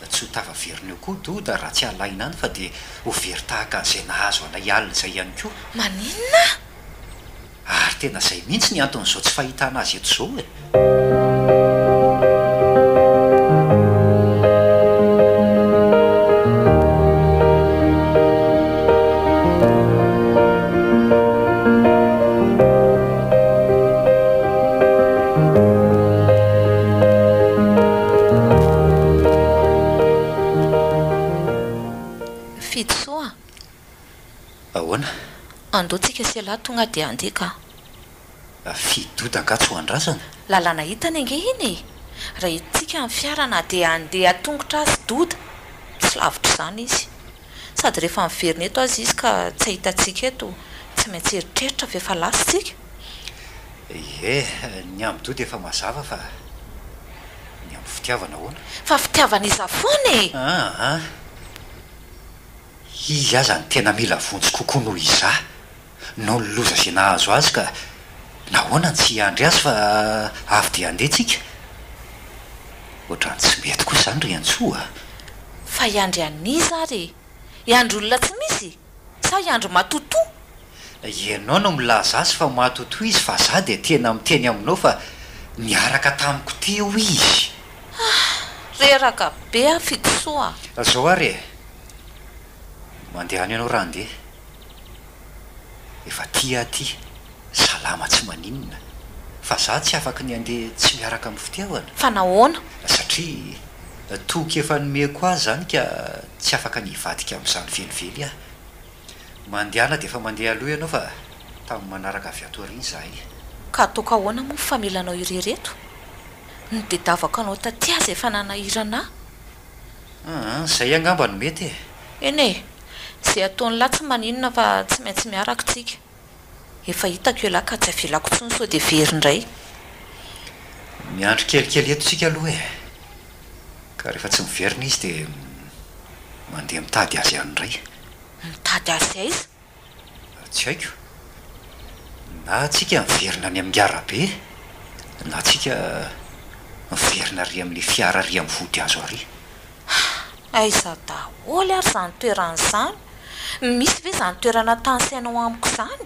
Tsy ho tafaverina eo koa Doda raha tsy alaina any fa dia ho very tahaka an'izay nahazo anay alina izay ihany koa. Maninona? Ary tena izay mihitsy ny anton'izao tsy fahitana azy eto izao e! Fidisoa a! Ahoana? Andao tsika sy ialahy tonga dia handeha ka. Fidoda angaha tsy ho andrasana? Lalàna hitany ange iny e! Raha entintsika ny fiara na dia handeha an-tongotra aza i Doda, tsy lavitra izany izy. Sady rehefa miverina eto aza izy ka tsy hahita antsika eto, tsy maintsy hieritreritra fa efa lasa isika. Ie, ny amin'i Doda efa mazava fa ny amin'ny fitiavana ahoana? Fa fitiavana iza foana e! Aa! Izy aza no tena mila vonjy kokoa noho izaho, noho ny loza izay nahazo azy ka nahoana no tsy hiandry azy fa avy dia handeha tsika? Ohatran'ny tsy mety kosa izany ry Antsoa a! Fa hiandry an'iza ary e? Hiandry olona tsy misy? Sa hiandry matotoa? Ianao no milaza azy fa matotoa izy fa za dia tena miteny aminao fa niaraka tamiko teo izy. Ah! Reraka be aho Fidisoa a! Zao ary e! Mandehana ianao raha handeha. Efa tia aho ty, salama tsy maninona. Fa za tsy afaky ny handeha tsy miaraka amin'ny fitiavana. Fa nahoana? Satria toky efa nomeko azy zany ka tsy afaka ny hivadika amin'izany velively aho. Mandehana dia efa mandeha aloha ianao fa tamin'ny manaraka avy ato aoriana izahay. Ka ataoko ahoana moa ny famelanao irery eto? Ny dedavako anao taty aza efa nanahirana ahy. Aa, izay angamba no mety e! Eny e! Izay ataon'lah tsy maninona fa tsy maintsy miaraka tsika. Efa hitako ialahy ka tsy avelako intsony sao dia very indray. Miandry kelikely eto tsika aloha e! Ka rehefa tsy miverina izy dia mandeha mitady azy any indray. Mitady azy aiza? Tsy haiko. Na tsika miverina any amin'ny arabe, na tsika miverina ary amin'ilay fiara ary amin'ny vodihazo ary. Aiza daholo ary izany toerana izany? Misy ve izany toerana tanisainao amiko izany?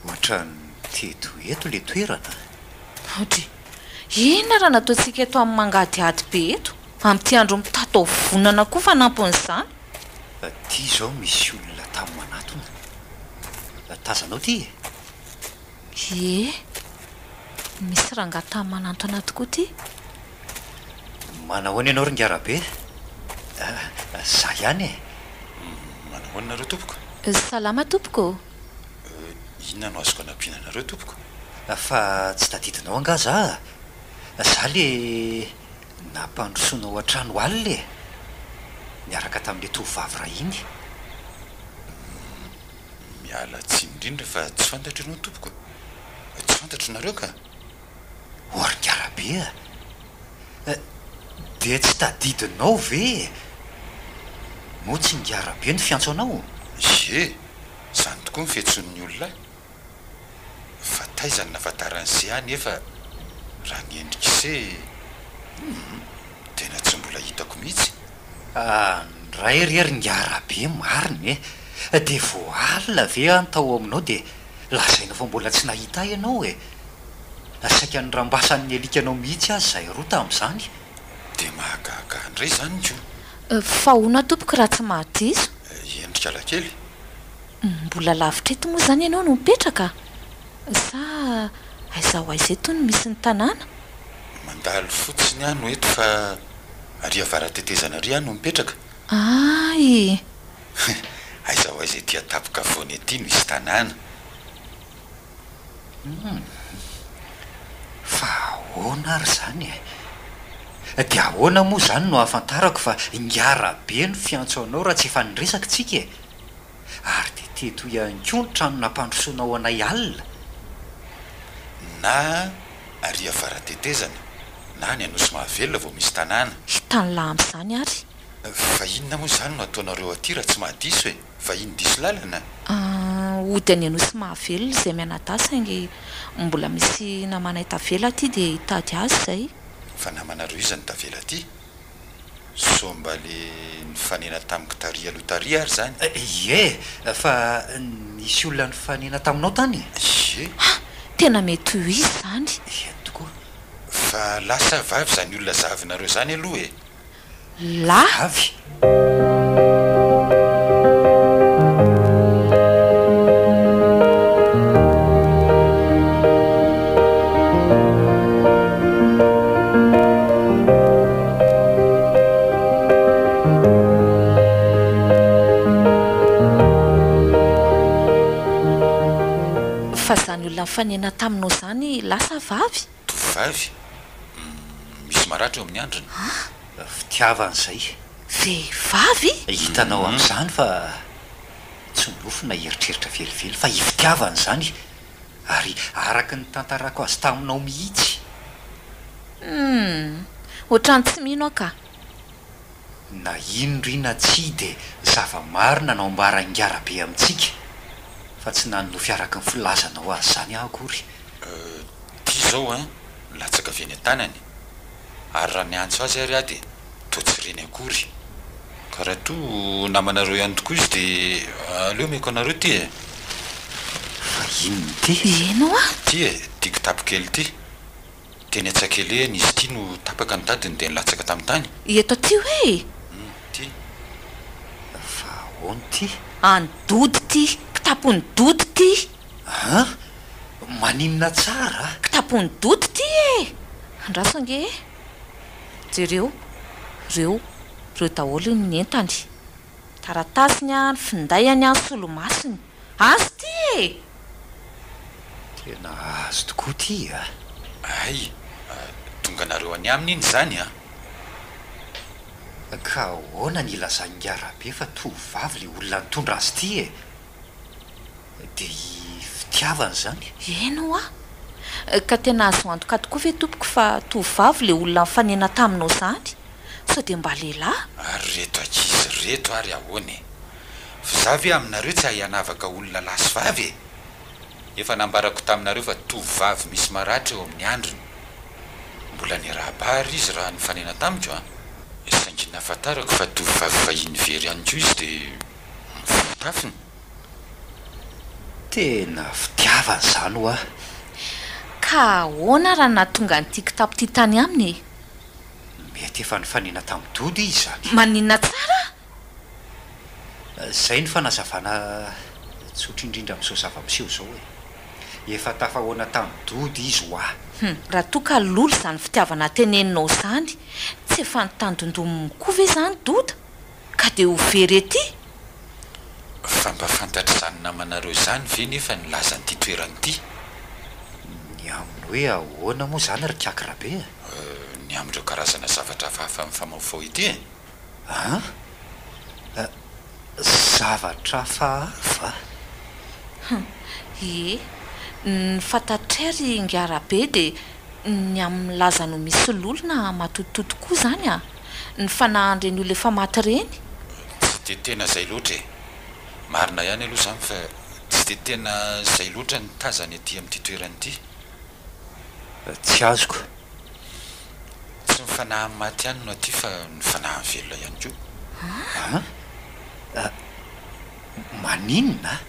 Ohatran'ny teto eto ilay toerana. Audrey, inona raha nataontsika eto amin'ny mangadihady be eto, amin'ity andro mitatao vonana koa fanampin'izany? Ity izao misy olona tamy manatona. Tazanao ity e? Ie, misy rangahy tamy manantona tokoa ity. Manahoana ianao ry Ingahy Rabe? Za ihany e! Manahoana nareo tompoko? Salama tompoko ô! Inona no azoko anampiana anareo tompoko? Fa tsy tadidinao angaha za? Za le nampandrosoanao an-trano alina e! Niaraka tamin'ilay tovovavy iray iny. Miala tsiny indrindra fa tsy fantatro ianao tompoko. Tsy fantatro nareo ka. O ry Ngarabe a! Dia tsy tadidinao ve e? Moa tsy Ngarabe no fiantso anao? Ie, izany tokoa ny fiantsoan'ny olona ahy. Fa taiza no nahafantaran'i se ahy nefa raha ny endrik'i se, hum, tena tsy mbola hitako mihitsy. Ndray re ry Ngarabe marina e! Dia vao alina ve aho no tao aminao dia lazaina fa mbola tsy nahita ahy ianao e! Saika norambasan'ny alikanao mihitsy aza izahay roa tamin'izany. Dia mahagaga ahy indray izany ko! Fa ahoana tompoko raha tsy mahadiso? Endrika lakely. Mbola lavitra eto moa izany ianao no mipetraka? Sa aiza ho aiza eto no misy ny tanàna? Mandalo fotsiny aho no eto fa ary avara-tetezana ary aho no mipetraka. Ay! Aiza ho aiza ety an-tampon-kavoana ety no hisy tanàna? Hum! Fa ahoana ary izany e? Dia ahoana moa izany no ahafantarako fa ingahy Rabe no fiantso anao raha tsy efa niresaka tsika e? Ary dia teto ihany koa ny trano nampandrosoanao anay alina. Na ary avara-tetezana, na any Anosy Mahavelona vao misy tanàna. Hitan'lah amin'izany ary. Fa inona moa izany no ataonareo aty raha tsy mahadiso e? Vahiny diso lalana? Hody any Anosy Mahavelona izay mianadahy saingy mbola misy namanay tavela aty dia hitady azy izay. Fa namanareo iza no tavela aty? Sao mba le nifanena tamiko tary aloha tary ary zany? Ie, fa nisy olona nifanena taminao tany? Ie. Ha! Tena mety ho izy izany. Eny tokoa. Fa lahy sa vavy izany olona zahavinareo izany aloha e? Lahy. Vavy. Fa zany olona nifanena taminao zany lahy sa vavy? Tovovavy, misy maratra eo amin'ny handriny. An! Fitiavana izay. Vehivavy? Hitanao amin'izany fa tsy nofy na eritreritra velively fa i fitiavana izany ary araka ny nitantarako azy taminao mihitsy. Humm! Ohatran'ny tsy mino aho ka. Na ino ry na tsia dia zava-marina no ambara ingarabe amintsika fa tsy nanonofy araka ny filazanao azy izany aho akory. Euh, ty zao an, latsaka avy eny an-tanany. Ary raha niantso azy ary aho dia toa tsy reny akory. Ka raha toa namanareo ihany tokoa izy dia aleo omeko anareo ty e. Fa inona ity? Eny hoa. Ty e, ty kitapo kely ty. Teny Antsakelehana izy ity no tapaka ny tadiny dia nilatsaka tamin'ny tany. Eto aty hoe e! Hum, ty. Fa ahoana ity? An'i Dody ity, kitapon'i Dody ity. An! Maninona tsara a! Kitapon'i Dody ity e! Andraso ange e! Jereo, reo, reo daholo ny entany. Taratasiny an, ny findainy an, solomasony. Azy ity e! Tena azy tokoa ity a! Hay! Tonganareo any aminy iny izany an! Ka ahoana ny ilazan'ingahy Rabe fa tovovavy ilay olona nitondra azy ity e? Dia i fitiavana izany? Eny hoa! Ka tena azo antoka tokoa ve tompoko fa tovovavy ilay olona nifanena taminao izany? Sao dia mba lehilahy? Ary reto ankizy reto ary ahoana e? F'izaho ve aminareo tsy hahay hanavaka olona lahy sy vavy e? Efa nambarako taminareo fa tovovavy misy maratra eo amin'ny handriny. Mbola niarahaba ary izy raha nifanena tamiko an! Saingy nahafantarako fa tovovavy vahiny very ihany koa izy dia fitafiny. Tena fitiavana izany hoa. Ka ahoana raha nahatonga an'ity kitapo ity tany aminy e? Mety efa nifanena tamin'i Doda izy izany. Maninona tsara? Izay no fanazavana tsotra indrindra amin'izao zava-miseho izao e. Efa tafahoana tamin'i Doda izy hoa. Hum, raha toa ka lolo izany fitiavana teneninao izany, tsy efa nitandindominy koa ve izany Doda? Ka dia ho very ety? Fa mba fantatr'izany namanareo izany ve nefa ny lazan'ity toerana ity? Ny amin'ny hoe ahoana moa izany ry Kaky Rabe a? Ny amin'ireo karazana zavatra hafahafa mifamahofaho ity e? An? Zavatra hafahafa? Hum, ie. Ny fantatray ry Ingahy Rabe dia ny amin'ny lazany ho misy lolo na matototo koa izany a! Ny fanahin'ireny olona efa maty ireny. Tsy dia tena izay loatra e! Marina ihany aloha izany fa tsy dia tena izay loatra ny tazana ety amin'ity toerana ity. Tsy azoko. Tsy ny fanahin'ny maty ihany no aty fa ny fanahin'ny velona ihany koa. An? Maninona?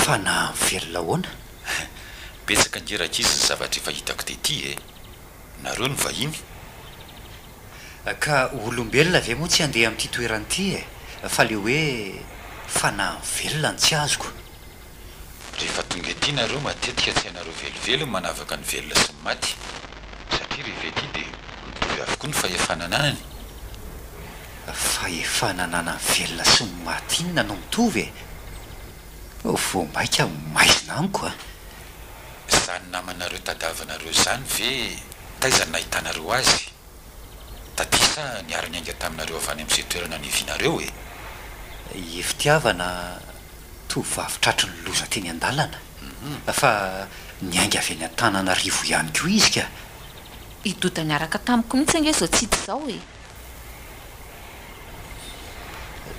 Fanahy velona ahoana? Betsaka ange rankizy ny zavatra efa hitako tety e! Nareo no vahiny. Ka olombelona ve moa tsy handeha amin'ity toerana ity e? Fa le hoe fanahy velona no tsy azoko. Rehefa tonga ety nareo matetika tsy hainareo velively ny manavaka ny velona sy ny maty satria rehefa ety dia mitovy avokoa ny fahefana ananany. Fahefana ananan'ny velona sy ny maty inona no mitovy e? Vao mainka maizina amiko a! Izany namanareo tadiavinareo izany ve taiza no nahitanareo azy? Taty sa niara-niainga taminareo avy any amin'izay toerana niavianareo e? I Fitiavana tovovavy tratry ny loza teny an-dalana, fa niainga avy any Antananarivo ihany koa izy ka! I Doda niaraka tamiko mihitsy ange izao tsy hita izao e!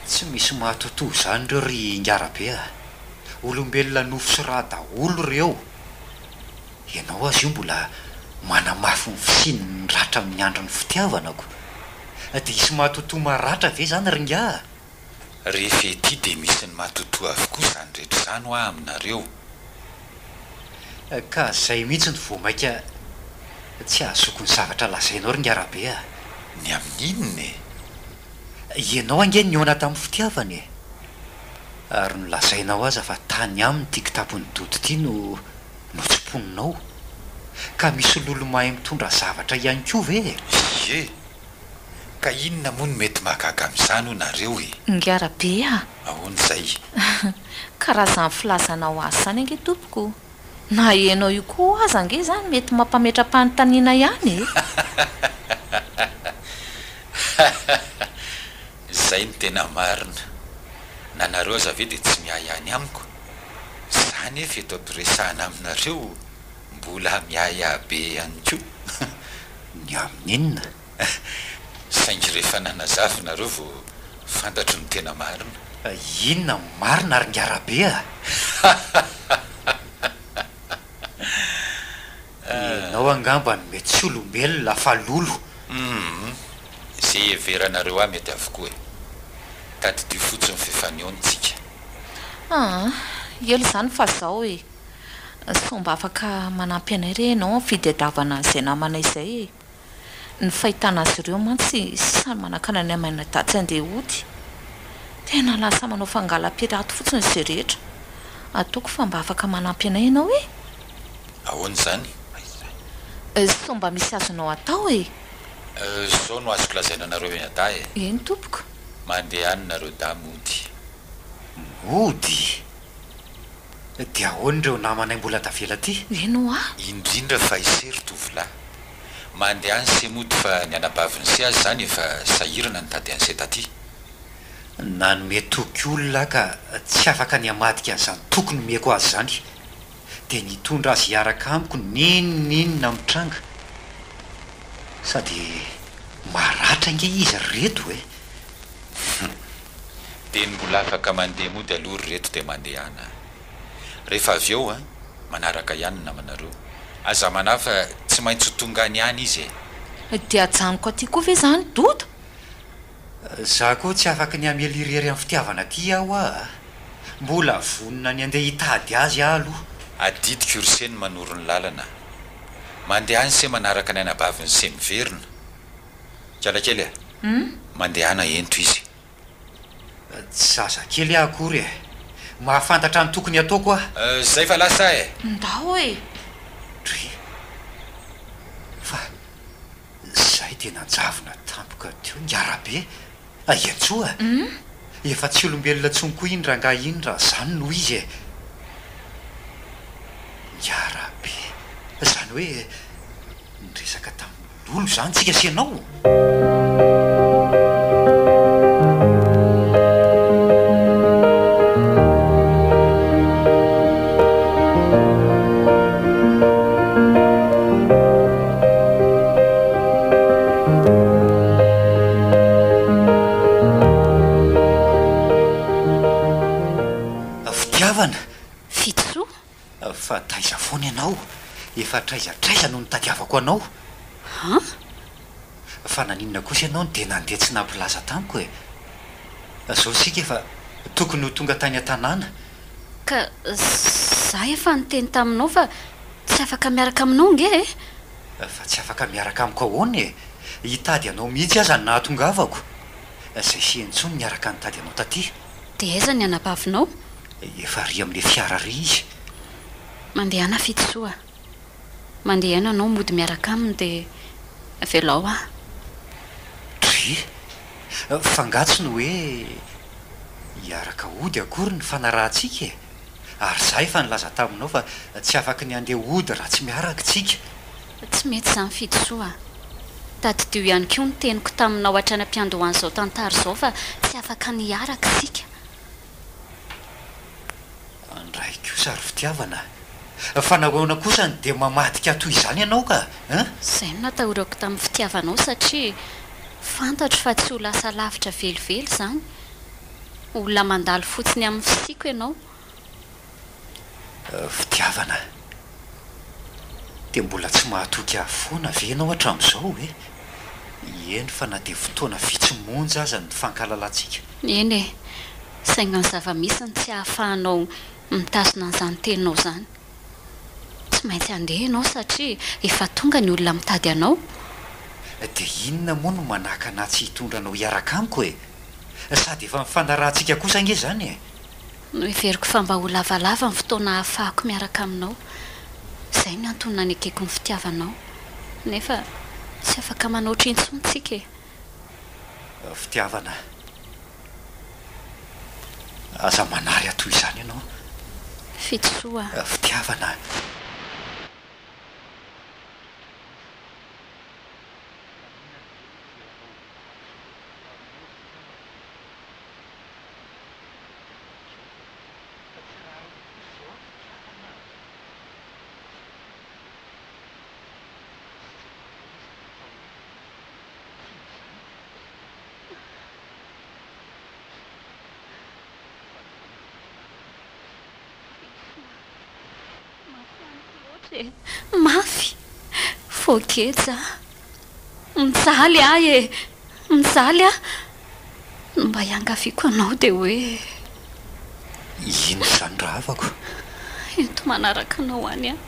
Tsy misy mahatotoa izany ireo ry Ingarabe a! Olombelona nofo sy rà daholo ireo! Ianao aza io mbola manamafy ny fisian'ny ratra amin'ny andron'ny fitiavana ko! Dia hisy mahatotoa maratra ve izany ry ingahy a! Rehefa ety dia misy ny matotoa avokoa izany rehetra izany hoa aminareo. Ka zay mihitsy no vao maika tsy ahazoako ny zavatra lazainao ry ingahy Rabe a! Ny amin'inona e? Ianao ange nihaona tamin'ny fitiavana e! Ary nolazainao aza fa tany aminy ity kitapon'i Dodo ity no notsimponinao. Ka misy lolo mahay mitondra zavatra ihany koa ve e? Ie! Ka inona moa no mety mahagaga amin'izany hoy nareo e? Ingahy Rabe a! Ahoana izay? Ka raha izany filazanao azy izany ange tompoko, na enao io koa aza ange izany mety mampametra-panontaniana ihany e! Izay no tena marina. Na nareo aza ve dia tsy miahiahy ny amiko? Za nefa eto am-piresahana aminareo mbola miahiahy be ihany koa. Ny amin'inona? Saingy rehefa nanazava nareo vao fantatro ny tena marina. Inona ny marina ry Ngarabe a? Ianao angamba no mety tsy olombelona fa lolo. Humm. Ze iheveranareo ahy mety avokoa e. Tadidio fotsiny f'efa nihaona tsika. Aa, ela izany fa zao e. Sao mba afaka manampy anay re ianao amin'ny fitadiavana an'izay namanay izay e. Ny fahitana azy ireo mantsy samy manakana ny aminadahy tsy handeha hody. Tena lasa manao fangalam-piraty fotsiny izay rehetra. Ataoko fa mba afaka manampy anay ianao e! Ahoana izany? Sao mba misy azonao atao e! Izao no azoko lazaina anareo mianadahy e! Eny tompoko. Mandeha any nareo dahy mody. Mody? Dia ahoana ireo namanay mbola tavela aty? Eny hoa! Indrindra fa i se ry tovolahy. Mandeha any se mody fa ny anabavin'i se aza izany efa sahirana nitady an'i se taty. Nanome toky olona aho ka tsy afaka ny hamadika an'izany toky nomeko azy izany. Dia nitondra azy hiaraka amiko n'inon'inona mitranga. Sady maratra ange izy ry reto e! Hum. Dia ny mbola afaka mandeha mody aloha ry reto dia mandehana. Rehefa avy eo an, manaraka ihany ny namanareo. Aza manahy fa tsy maintsy ho tonga any ihany izy e. Dia ajanoko aty koa ve izany Doda? Za koa tsy afaky ny hamely irery amin'ny fitiavana aty aho aa. Mbola vonona ny handeha hitady azy aho aloha. Adidiko ry se ny manoro ny lalana. Mandehana se manaraka ny anabavin'i se miverina. Kialakely a! Mandehana ento izy. Tsy zazakely aho akory e! Mahafantatra ny tokony hataoko aho. Zay fa lasa e! Ndao e! Dry. Fa zay dia nanjavona tampoka teo ny arabe. Iantsoa a! Efa tsy olombelona intsony koa iny rangahy iny raha izany no izy e! Ny arabe. Izany hoe niresaka tamin'ny lolo izany tsika sy ianao? Fitiavana! Fitosoa? Fa taiza foana ianao? Efa hatraiza hatraiza no nitadiavako anao? An? Fa naninona kosa ianao no dia nandeha tsy nampilaza tamiko e? Zao isika efa tokony ho tonga tany an-tanàna. Ka za efa niteny taminao fa tsy afaka miaraka aminao nge e! Fa tsy afaka miaraka amiko ahoana e? Hitady anao mihitsy aza no nahatongavako. Zay sy intsony niaraka nitady anao taty. Dia aiza ny anabavinao? Efa ary amin'ilay fiara ary izy. Mandehana Fitosoa a! Mandehana ianao mody miaraka aminy dia avelao aho. Dry! Fa angaha tsy ny hoe hiaraka hody akory ny fanarahantsika e? Ary izaho efa nilaza taminao fa tsy afaky ny handeha hody raha tsy miaraka tsika. Tsy mety izany Fidisoa a! Tadidio ihany koa ny teniko taminao hatrany am-piandohan'izao tantara izao fa tsy afaka ny hiaraka isika. Andray kosa ry fitiavana a! Fa nahoana kosa no dia mamadika ahy toy izany ianao ka eh? Izay no natahorako tamin'ny fitiavanao satria fantatro fa tsy ho lasa lavitra velively izany. Olona mandalo fotsiny amin'ny fisiako ianao. Fitiavana. Dia mbola tsy mahatoky ahy foana ve ianao hatramin'izao e? Eny fa na dia fotoana vitsy monja aza ny nifankahalalantsika. Eny e! Saingy ny zava-misy no tsy ahafahanao mitazona an'izany teninao izany. Tsy maintsy handeha ianao satria efa tonga ny olona mitady anao. Dia inona moa no manakana ahy tsy hitondra anao hiaraka amiko e? Sady efa nifanarahantsika kosa ange izany e! Noheveriko fa mba ho lavalava ny fotoana ahafahako miaraka aminao. Izay no antony nanekeko ny fitiavanao. Nefa tsy afaka manoatra intsony tsika e! Fitiavana. Aza manary ahy toy izany ianao. Fidisoa. Fitiavana. Mafy amiko loatra e! Mafy! Voageja aho. Mijaly aho e! Mijaly aho! Ny mba iangaviako anao dia hoe. Inona izany rahavako? Ento manaraka anao any aho.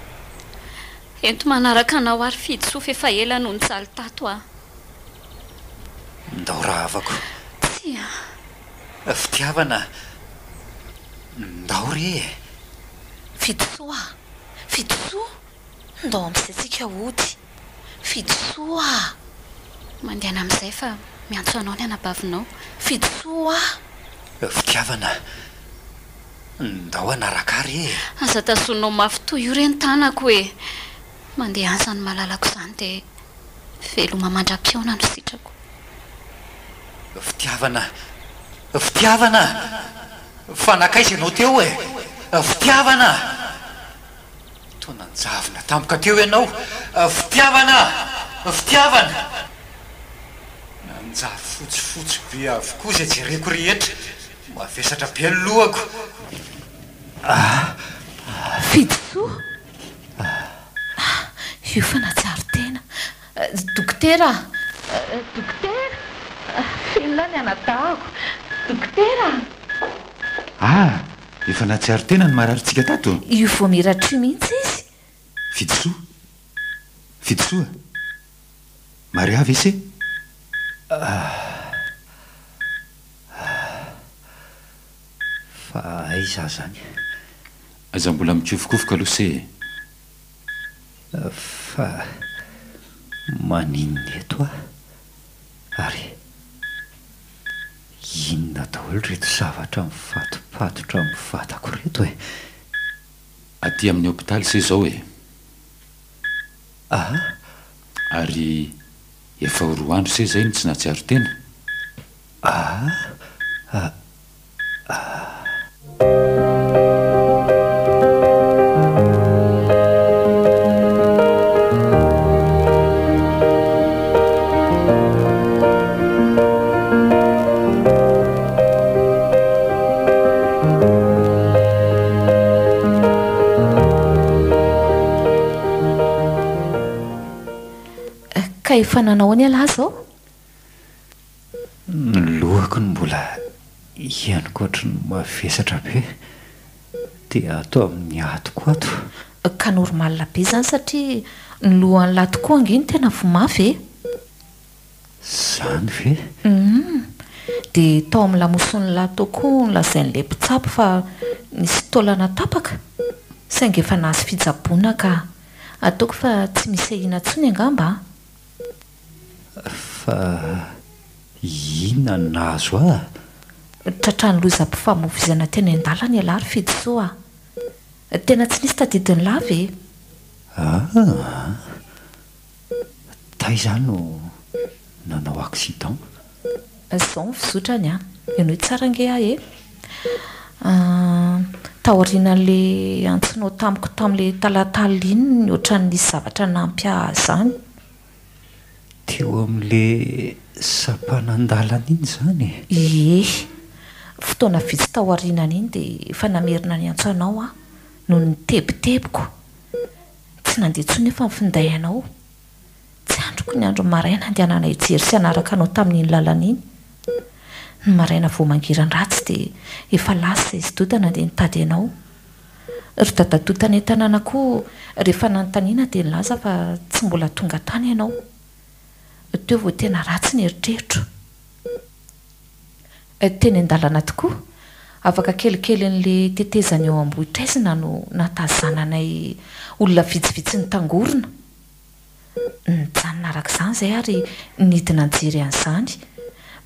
Ento manaraka anao ary Fidisoa f'efa ela no nijaly tato aho. Ndao rahavako. Tsia. Fitiavana, ndao re e! Fidisoa a! Fidisoa! Ndao amin'izay tsika hody. Fidisoa a! Mandehana amin'izay fa miantso anao ny anabavinao. Fidisoa a! Fitiavana, ndao hanaraka ahy re e! Aza tazoninao mafy toy io re ny tanako e! Mandehana izany malalako izany dia veloma mandra-pihaona no sitrako. Fitiavana, fitiavana! Fa nankaiza ianao teo e? Fitiavana! Toa nanjavona tampoka teo ianao. Fitiavana! Fitiavana! Nanjary fotsifotsy be avokoa izay jereko rehetra. Mavesatra be ny lohako. Ah! Fidisoa! Ah! Io fa nahatsiaro tena. Dokotera a! Dokotera! Velona ny anadahako! Dokotera a! Ah! Efa nahatsiaro tena ny mararintsika tato? Io vao miratria mihitsy izy. Fidisoa! Fidisoa! Maria ve se? Ah! Fa aiza aho izany? Aza mbola mikofokofoka aloha se e! Fa maninona eto aho? Ary inona daholo ireto zavatra mifatopatotra amin'ny vatako ireto e? Aty amin'ny hopitaly se izao e! Ah? Ary efa ho roa andro se izay no tsy nahatsiaro tena? Ah? Ah? Ah. Ka efa nanao ahoana ialahy izao? Ny lohako no mbola henoko ohatry ny mavesatra be dia ato amin'ny atiko ato. Ka normal be izany satria ny lohan'lah tokoa ange no tena voa mafy e! Izany ve? Humm. Dia tao amin'ny lamosin'lah tao koa nolazain'ilay mpitsabo fa nisy taolana tapaka saingy efa nahazo fitsaboana ka. Ataoko fa tsy misy ahiana intsony angamba an! Fa Inona no nahazo ahy? Tratran'ny lozam-pifamoivoizana teny an-dalana ialahy ry Fidisoa a! Tena tsy nisy tadidin'lah ve? Aa! Taiza aho no nanao accident? Izao ny fizotrany an! Henoy tsara ange aho e! Taorianan'ilay antsonao tamiko tamin'ilay talata alina iny ohatran'ny nisy zavatra nampy ahy izany. Teo amin'ilay sampanan-dalana iny izany e? Ie. Fotoana vitsy taorianan'iny dia efa namerina niantso anao aho noho ny tebitebiko. Tsy nandeha intsony nefa ny finday anao. Tsy andriko ny andro maraina handehanana hijery sy hanaraka anao tamin'iny lalana iny. Ny maraina vao mangiran-dratsy dia efa lasa izy Doda nandeha nitady anao. Ry dadatoa tany an-tanàna koa rehefa nanontaniana dia nilaza fa tsy mbola tonga tany ianao. Teo vao tena ratsy ny eritreritro. Teny an-dalana tokoa, afaka kelikelin'ilay tetezana eo Ambohitraizina no nahatazananay olona vitsivitsy nitangorona. Nijanona araka izany izahay ary nidina nijery an'izany.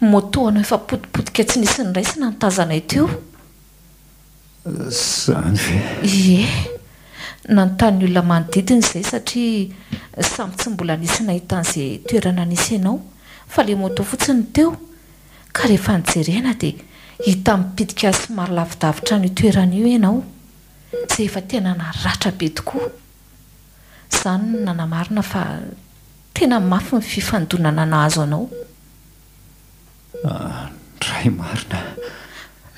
Moto anao efa potipotika tsy nisy niraisina no tazanay teo. Izany ve? Ie. Nanontany ny olona manodidina izahay satria samy tsy mbola nisy nahita an'izay toerana nisy anao fa ilay moto fotsiny no teo. Ka rehefa nojerena dia hita mipitika somary lavidavitra an'io toerana io ianao, izay efa tena naratra be tokoa. Izany no nanamarina fa tena mafy ny fifandonana nahazo anao. Andray marina.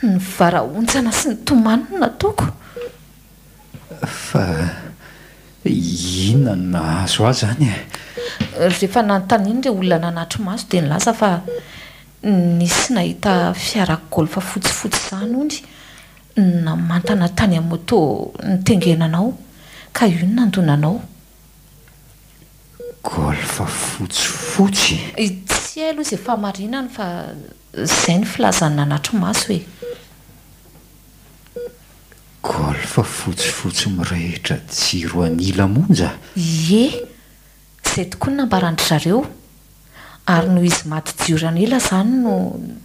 Nivarahontsana sy nitomany no nataoko. Fa inona no nahazo ahy izany e? Rehefa nanontaniana ireo olona nanatri-maso dia nilaza fa nisy nahita fiara golf fotsifotsy izany hono namantana tany amin'ny moto nitengenanao ka io no nandona anao. Golf fotsifotsy? Tsy hay aloha izay fahamarinany fa izay no filazan'ny nanatri-maso e. Golf fotsifotsy mirehitra jiro an'ila monja? Ie, izay tokoa no nambaran-dry zareo. Ary noho izy maty jiro an'ila izany no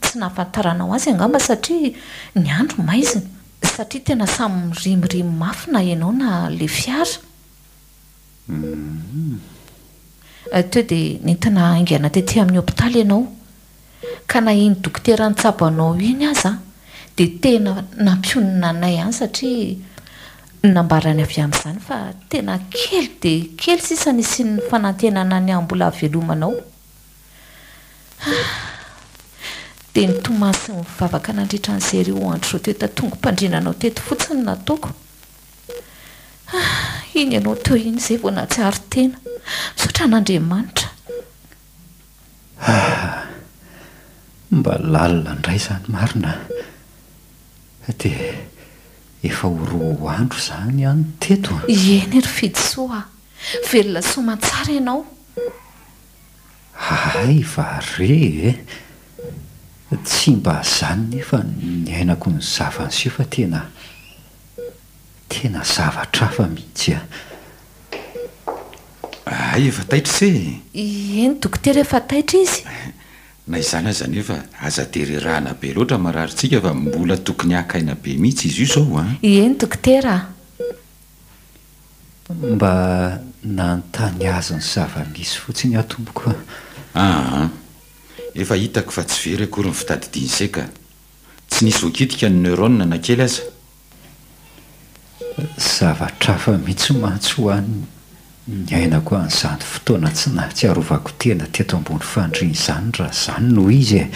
tsy nahafantaranao azy angamba satria ny andro maizina. Satria tena samy mirimorimo mafy na ianao na ilay fiara. Teo dia nentina haingana tety amin'ny hopitaly ianao. Ka na iny dokotera nitsabo anao iny aza dia tena nampionona anay ihany satria nambarany avy amin'izany fa tena kely dia kely sisa ny hisian'ny fanantenana ny haha-mbola hahavelomanao. Dia nitomany sy nivavaka nandritra an'izay ireo andro izao teto an-tongo-pandriana anao teto fotsiny no nataoko. Iny ianao teo iny izay vao nahatsiaro tena. Misaotra an'Andriamanitra. Ah! Mba lalina indray izany marina a! Dia efa ho roa andro izany aho no teto a! Eny ry Fidisoa a! Velona soamantsara ianao. Hay va re e! Tsy mba izany nefa no niainako ny zava-niseho fa tena, tena zavatra hafa mihitsy a! Hay efa taitra se e! Eny dokotera efa taitra izy. Na izany aza anefa aza dia rerahana be loatra mararintsika fa mbola tokony haka aina be mihitsy izy io izao an! Eny dokotera a! Mba nanontany azy ny zava-misy fotsiny aho tompoko a! Aa! Efa hitako fa tsy very akory ny fitadidian'i se ka! Tsy nisy voakitika ny neurone na kely aza. Zavatra hafa mihitsy mantsy ho ahy ny niainako an'izany fotoana tsy nahatsiarovako tena teto ambony fandriana izany raha izany no izy e!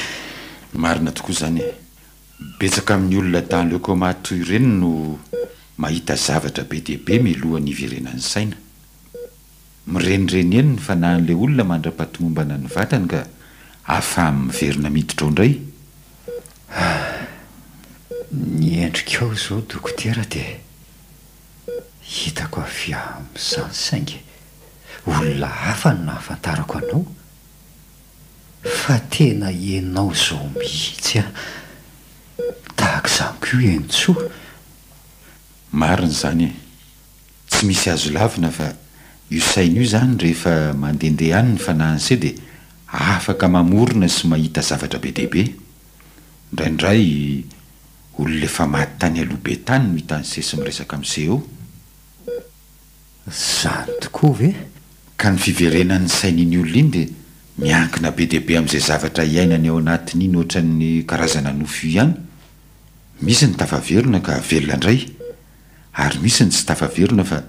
Marina tokoa izany e! Betsaka amin'ny olona dans le coma toy ireny no mahita zavatra be dia be mialohan'ny hiverenan'ny saina. Mirenireny eny ny fanahin'ilay olona mandra-pahatomombana ny vatany ka ahafahany miverina miditra ao indray. Ah! Ny endrikao izao dokotera dia hitako avy amin'izany saingy olona hafa no nahafantarako anao. Fa tena ianao izao mihitsy an! Tahaka izany koa i Henintsoa. Marina izany e! Tsy misy azo lavina fa io saina io izany rehefa mandehandeha any ny fanahin'se dia. Afaka mamorona sy mahita zavatra be dia be. Indraindray olona efa maty tany aloha be tany no hitan'i se sy miresaka amin'i se eo. Izany tokoa ve? Ka ny fiverenan'ny sain'iny olona iny dia miankina be dia be amin'izay zavatra iainany ao anatin'iny ohatran'ny karazana nofy io ihany. Misy ny tafaverina ka velona indray, ary misy ny tsy tafaverina fa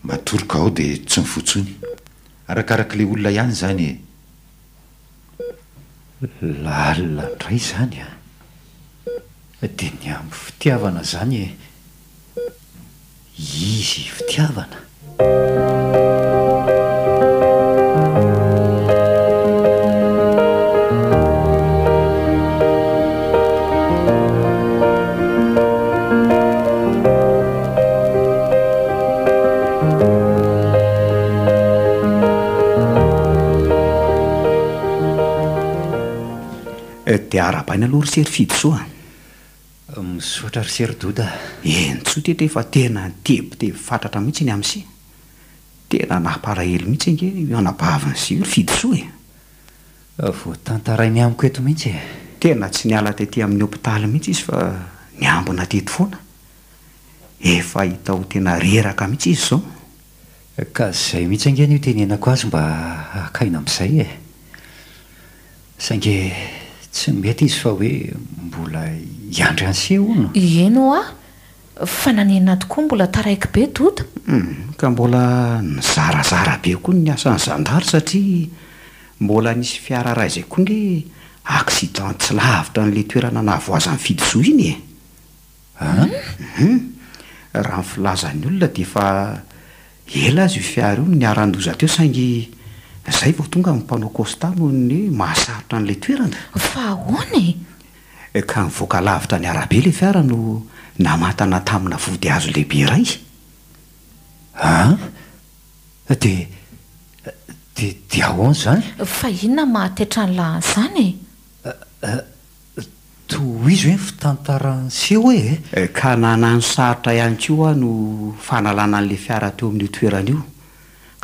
matory ka ao dia tsy mifoha intsony. Arakarak'ilay olona ihany izany e! Lalina indray izany an! Dia ny amin'ny fitiavana izany e! Izy fitiavana? Dia arahabaina aloha ry se ry Fidisoa a! Misaotra ry se ry Doda a! Eny tsoa tete fa tena nitebiteby fatratra mihitsy ny amin'i se. Tena nampalahelo mihitsy ange io anabavin'i se io ry Fidisoa e! Vao tantarainy amiko eto mihitsy e! Tena tsy niala tety amin'ny hopitaly mihitsy izy fa niambina teto foana. Efa hita ho tena reraka mihitsy izy izao. Ka izay mihitsy ange no itenenako azy mba haka aina amin'izay e! Saingy tsy mety izy fa hoe mbola hiandry an'se hono. Eny ho'a, fa nanenina tokoa mbola taraiky be Doda. Humm, ka mbola nizarazara be koa ny asan'ny zandary satria mbola nisy fiara iray izay koa nge accident tsy lavitra an'ilay toerana nahavoazan'i Fidisoa iny e! An? Humm, raha ny filazan'ny olona dia efa ela aza io fiara io no niharan-doza teo saingy izay vao tonga ny mpanao constat noho ny hoe mahasarotra an'ilay toerana. Fa ahoana e? Ka nivoaka lavitra ny arabe ilay fiara no namantana tamina vodihazo lehibe iray. An? Dia, dia, dia ahoana izany? Fa inona maha-taitra an'lah an'izany e? Tohizo hoe ny fitantaran'i seho e! Ka nanano sarotra ihany koa aho no fanalana an'ilay fiara teo amin'io toerana io,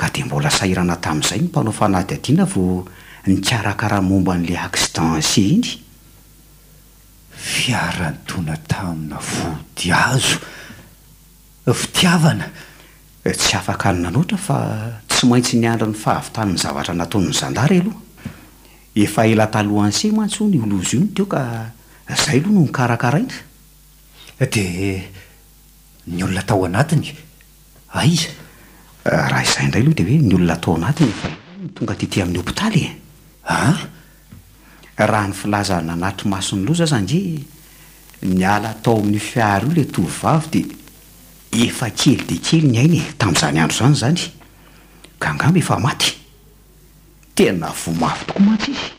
ka dia mbola sahirana tamin'izay ny mpanao fanadihadiana vao nikarakara momba an'ilay accident se iny. Fiara nitona tamina vodihazo. Fitiavana. Tsy afaka ny nanoatra fa tsy maintsy niandry ny fahavitan'ny zavatra nataon'ny zandary aloha. Efa ela talohan'ny se mantsy hono io loza io no teo ka zay aloha no nokarakaraina. Dia ny olona tao anatiny aiza? Raha izay indray aloha dia hoe ny olona tao anatiny efa ela no tonga tety amin'ny hopitaly e! An? Raha ny filaza nanatri-maso ny loza aza ange niala tao amin'io fiara io ilay tovovavy dia efa kely dia kely ny ainy e! Tamin'izany andro izany izany ka angamba efa maty. Tena voa mafy tokoa mantsy izy.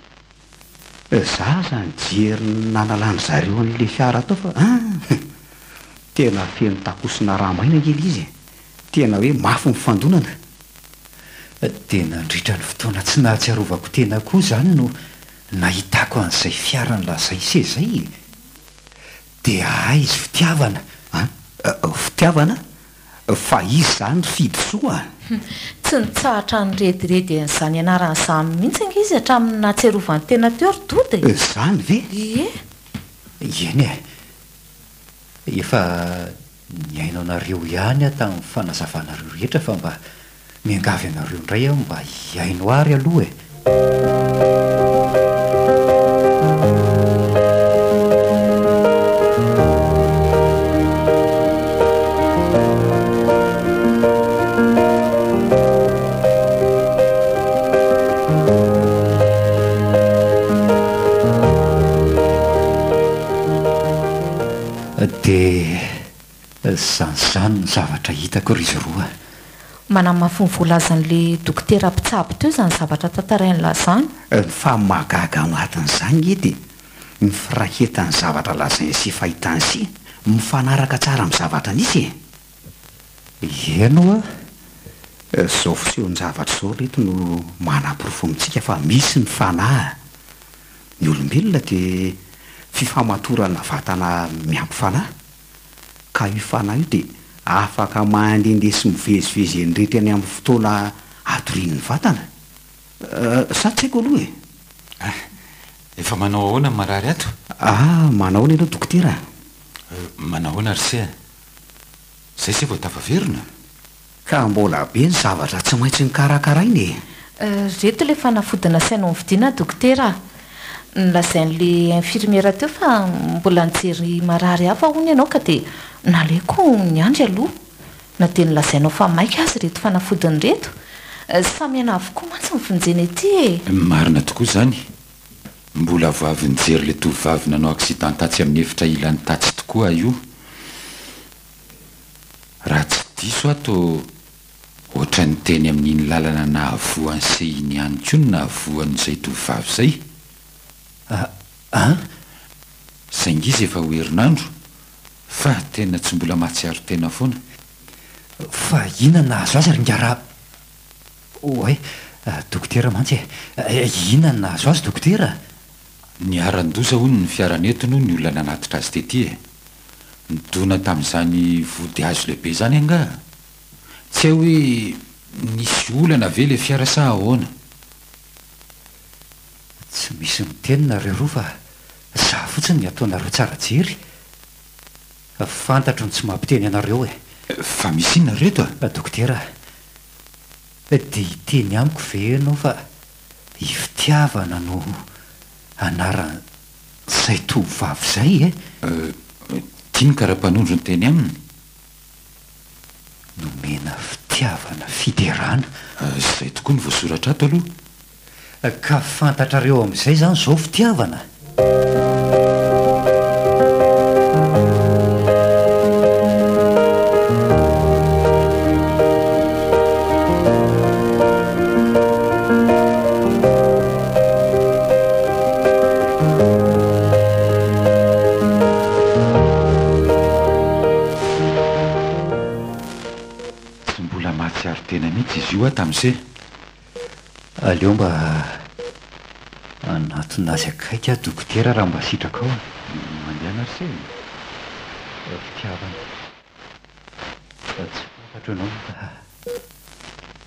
Za aza nijery ny nanalan-dry zareo an'ilay fiara tao fa an! Tena feno takosina rà maina ange ilay izy e! Tena hoe mafy ny fandonana. Dia nandritra ny fotoana tsy nahatsiarovako tena koa izany no nahitako an'izay fiara nolazain'se izay e! Dia aiza fitiavana an! Fitiavana? Fa iza izany ry Fidisoa a? Tsy nitsahatra nirediredy an'izany anarana izany mihitsy ange izy hatramin'ny nahatsiarovany tena teo ry Doda e! Izany ve? Ie. Eny e! Efa nihaino anareo ihany aho tamin'ny fanazavanareo rehetra fa mba Miangavy anareo indray aho mba hihaino ary aloha e! Dia Izany izany ny zavatra hitako ry zroa. Manamafy ny voalazan'le dokotera mpitsabo teo izany zavatra tantarain'lah izany. Fa mahagaga ao anatin'izany nge dia ny firaketan'ny zavatra lazainy sy fahitany sy mifanaraka tsara amin'ny zavatra nisy e! Eny oa! Izao fisehon-javatra izao reto no manaporofo amintsika fa misy ny fanahy. Ny olombelona dia fifamatorana vatana miampy fanahy. Ka io fanahy io dia afaka mandehandeha sy mivezivezy eny rehetra eny amin'ny fotoana atorian'ny vatana. Sa tsy haiko aloha e! Ah! Efa manao ahoana ny marary ato? Ah! Manao ahoana ianao dokotera? Manao ahoana ry se a! Zay se vao tafaverina? Ka mbola be ny zavatra tsy maintsy nokarakaraina e! Reto ilay fanafody nasainao novidiana dokotera a! Nolazain'ilay infirmiera teo fa mbola nijery marary hafa hono ianao ka dia naleoko niandry aloha na dia nolazainao fa maika aza ireto fanafodiny ireto. Samy aina avokoa mantsy ny vonjena ety e! Marina tokoa izany. Mbola vao avy nijery ilay tovovavy nanao accident tatsy amin'ny efitra ilany tatsy tokoa aho io. Raha tsy diso aho toa ohatran'ny teny amin'iny lalana nahavoa an'i se iny ihany koa no nahavoa an'izay tovovavy izay. An? Saingy izy efa ho herinandro fa tena tsy mbola mahatsiaro tena foana. Fa inona no nahazo azy ry ingahy ra. Oay, dokotera mantsy e. Inona no nahazo azy dokotera? Niharan-doza hono ny fiara nentiny hono ny olona nanatitra azy tety e. Nidona tamin'izany vodihazo lehibe izany angaha? Tsy hay hoe nisy olana ve ilay fiara sa ahoana? Tsy misy miteny nareo roa fa za fotsiny ny ataonareo tsara jery. Fantatro ny tsy mampiteny anareo e. Fa misy inona ry reto a? Dokotera, dia hiteny amiko ve ianao fa i Fitiavana no anaran Zay tovovavy zay e! Ity ny karapanondro ny teny aminy. Nomena fitiavana fiderana. Zay tokoa no voasoratra ato aloha. Ka fantatrareo amin'izay zany zao fitiavana? Tsy mbola mahatsiaro tena mihitsy izy io ato amse. Aleo mba hanatona azy akaiky aho dokotera raha mba sitrakao e. Mandehana ry se e. Fitiavana. Tsy fantatro ianao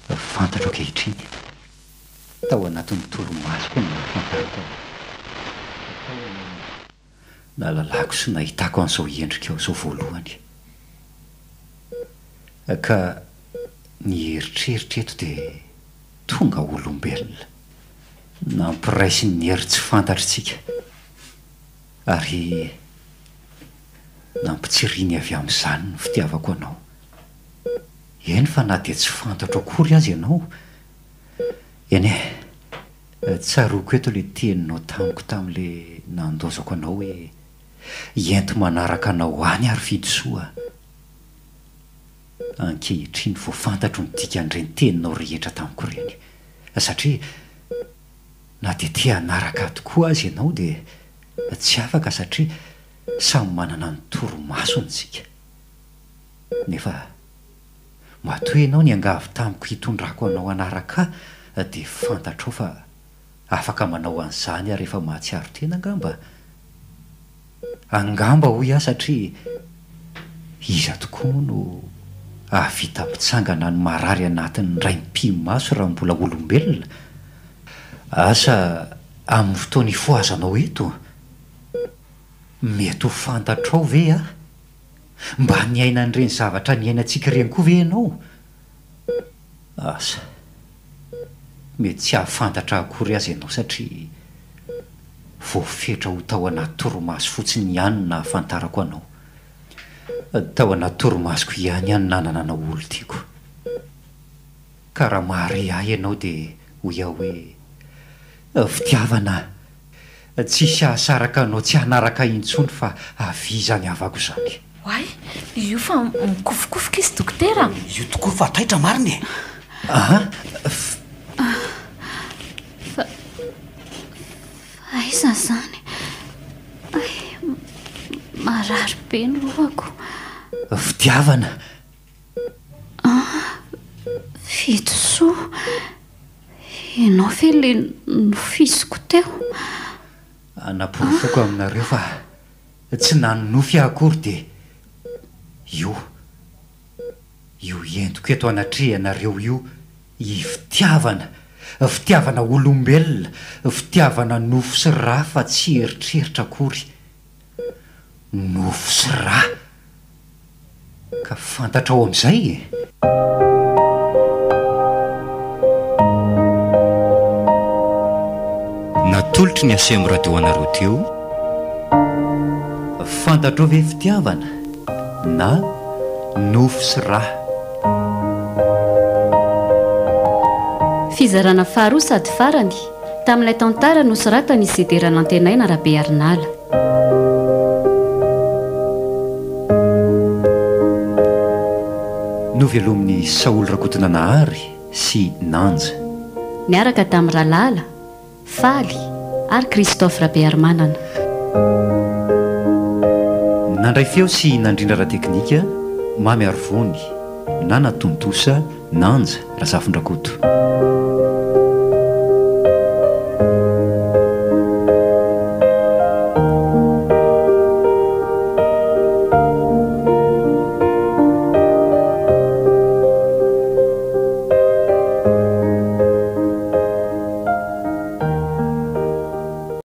fa fantatro ankehitriny. Tao anatin'ny torimasoko no nahafantarako anao. Tao no nahalalako sy nahitako an'izao endrikao izao voalohany. Ka ny eritreritra eto dia tonga olombelona. Nampiraisin'ny hery tsy fantatr'tsika. Ary nampitsiriany avy amin'izany ny fitiavako anao. Eny fa na dia tsy fantatro akory aza ianao. Eny e, tsaroako eto ilay teninao tamiko tamin'ilay nandaozako anao hoe ento manaraka anao any aho ry Fidisoa a! Ankehitriny vao fantatro ny dikan'ireny teninao rehetra tamiko ireny. Satria na dia te hanaraka ahy tokoa aza ianao dia tsy afaka satria samy manana ny torimasony isika. Nefa matoa ianao niangavy tamiko hitondrako anao hanaraka ahy dia fantatrao fa afaka manao an'izany aho rehefa mahatsiaro tena angamba? Angamba hoy aho satria iza tokoa moa no hahavita hampitsangana ny marary anatin'ny indray mipi-maso raha mbola olombelona? Asa amin'ny fotoana ifohazanao eto? Mety ho fantatrao ve aho? Mba niaina an'ireny zavatra niainantsika ireny koa ve ianao? Asa. Mety tsy hahafantatra akory aza ianao satria voafetra ho tao anaty torimaso fotsiny ihany no nahafantarako anao. Tao anaty torimasoko ihany aho no nanana anao olon-tiako. Ka raha mahare ahy ianao dia hoy aho hoe, Fitiavana, tsisy hahasaraka anao tsy hanaraka ahy intsony fa avia izany havako izany. Oay, io fa mikofokofoka izy dokotera a! Io tokoa fa taitra marina e! Aha, Fa, fa aiza izany? Ay, marary be ny lohako. Fitiavana! Ah, Vitosoa, ianao ve ilay nofisiko teo? Anaporofoko aminareo fa tsy nanonofy aho akory dia io, io entiko eto anatrehanareo io i fitiavana. Fitiavana olombelona, fitiavana nofo sy rà fa tsy eritreritra akory. Nofo sy rà! Ka fantatrao amin'izay e! Natolotry ny Aceem Radio anareo teo. Fantatrao ve fitiavana na nofo sy rà? Fizarana faharoa sady farany, tamin'ilay tantara nosoratan'i Sedera Nantenaina Rabearinala. Novelomin'i Saholy Rakotonanahary sy Nanja. Niaraka tamin'i Ralala, Faly ary Christophe Rabearimanana. Nandray feo sy nandrindra ara-teknika, Mamy Arivony, Nana Tontosa, Nanja Razafindrakoto.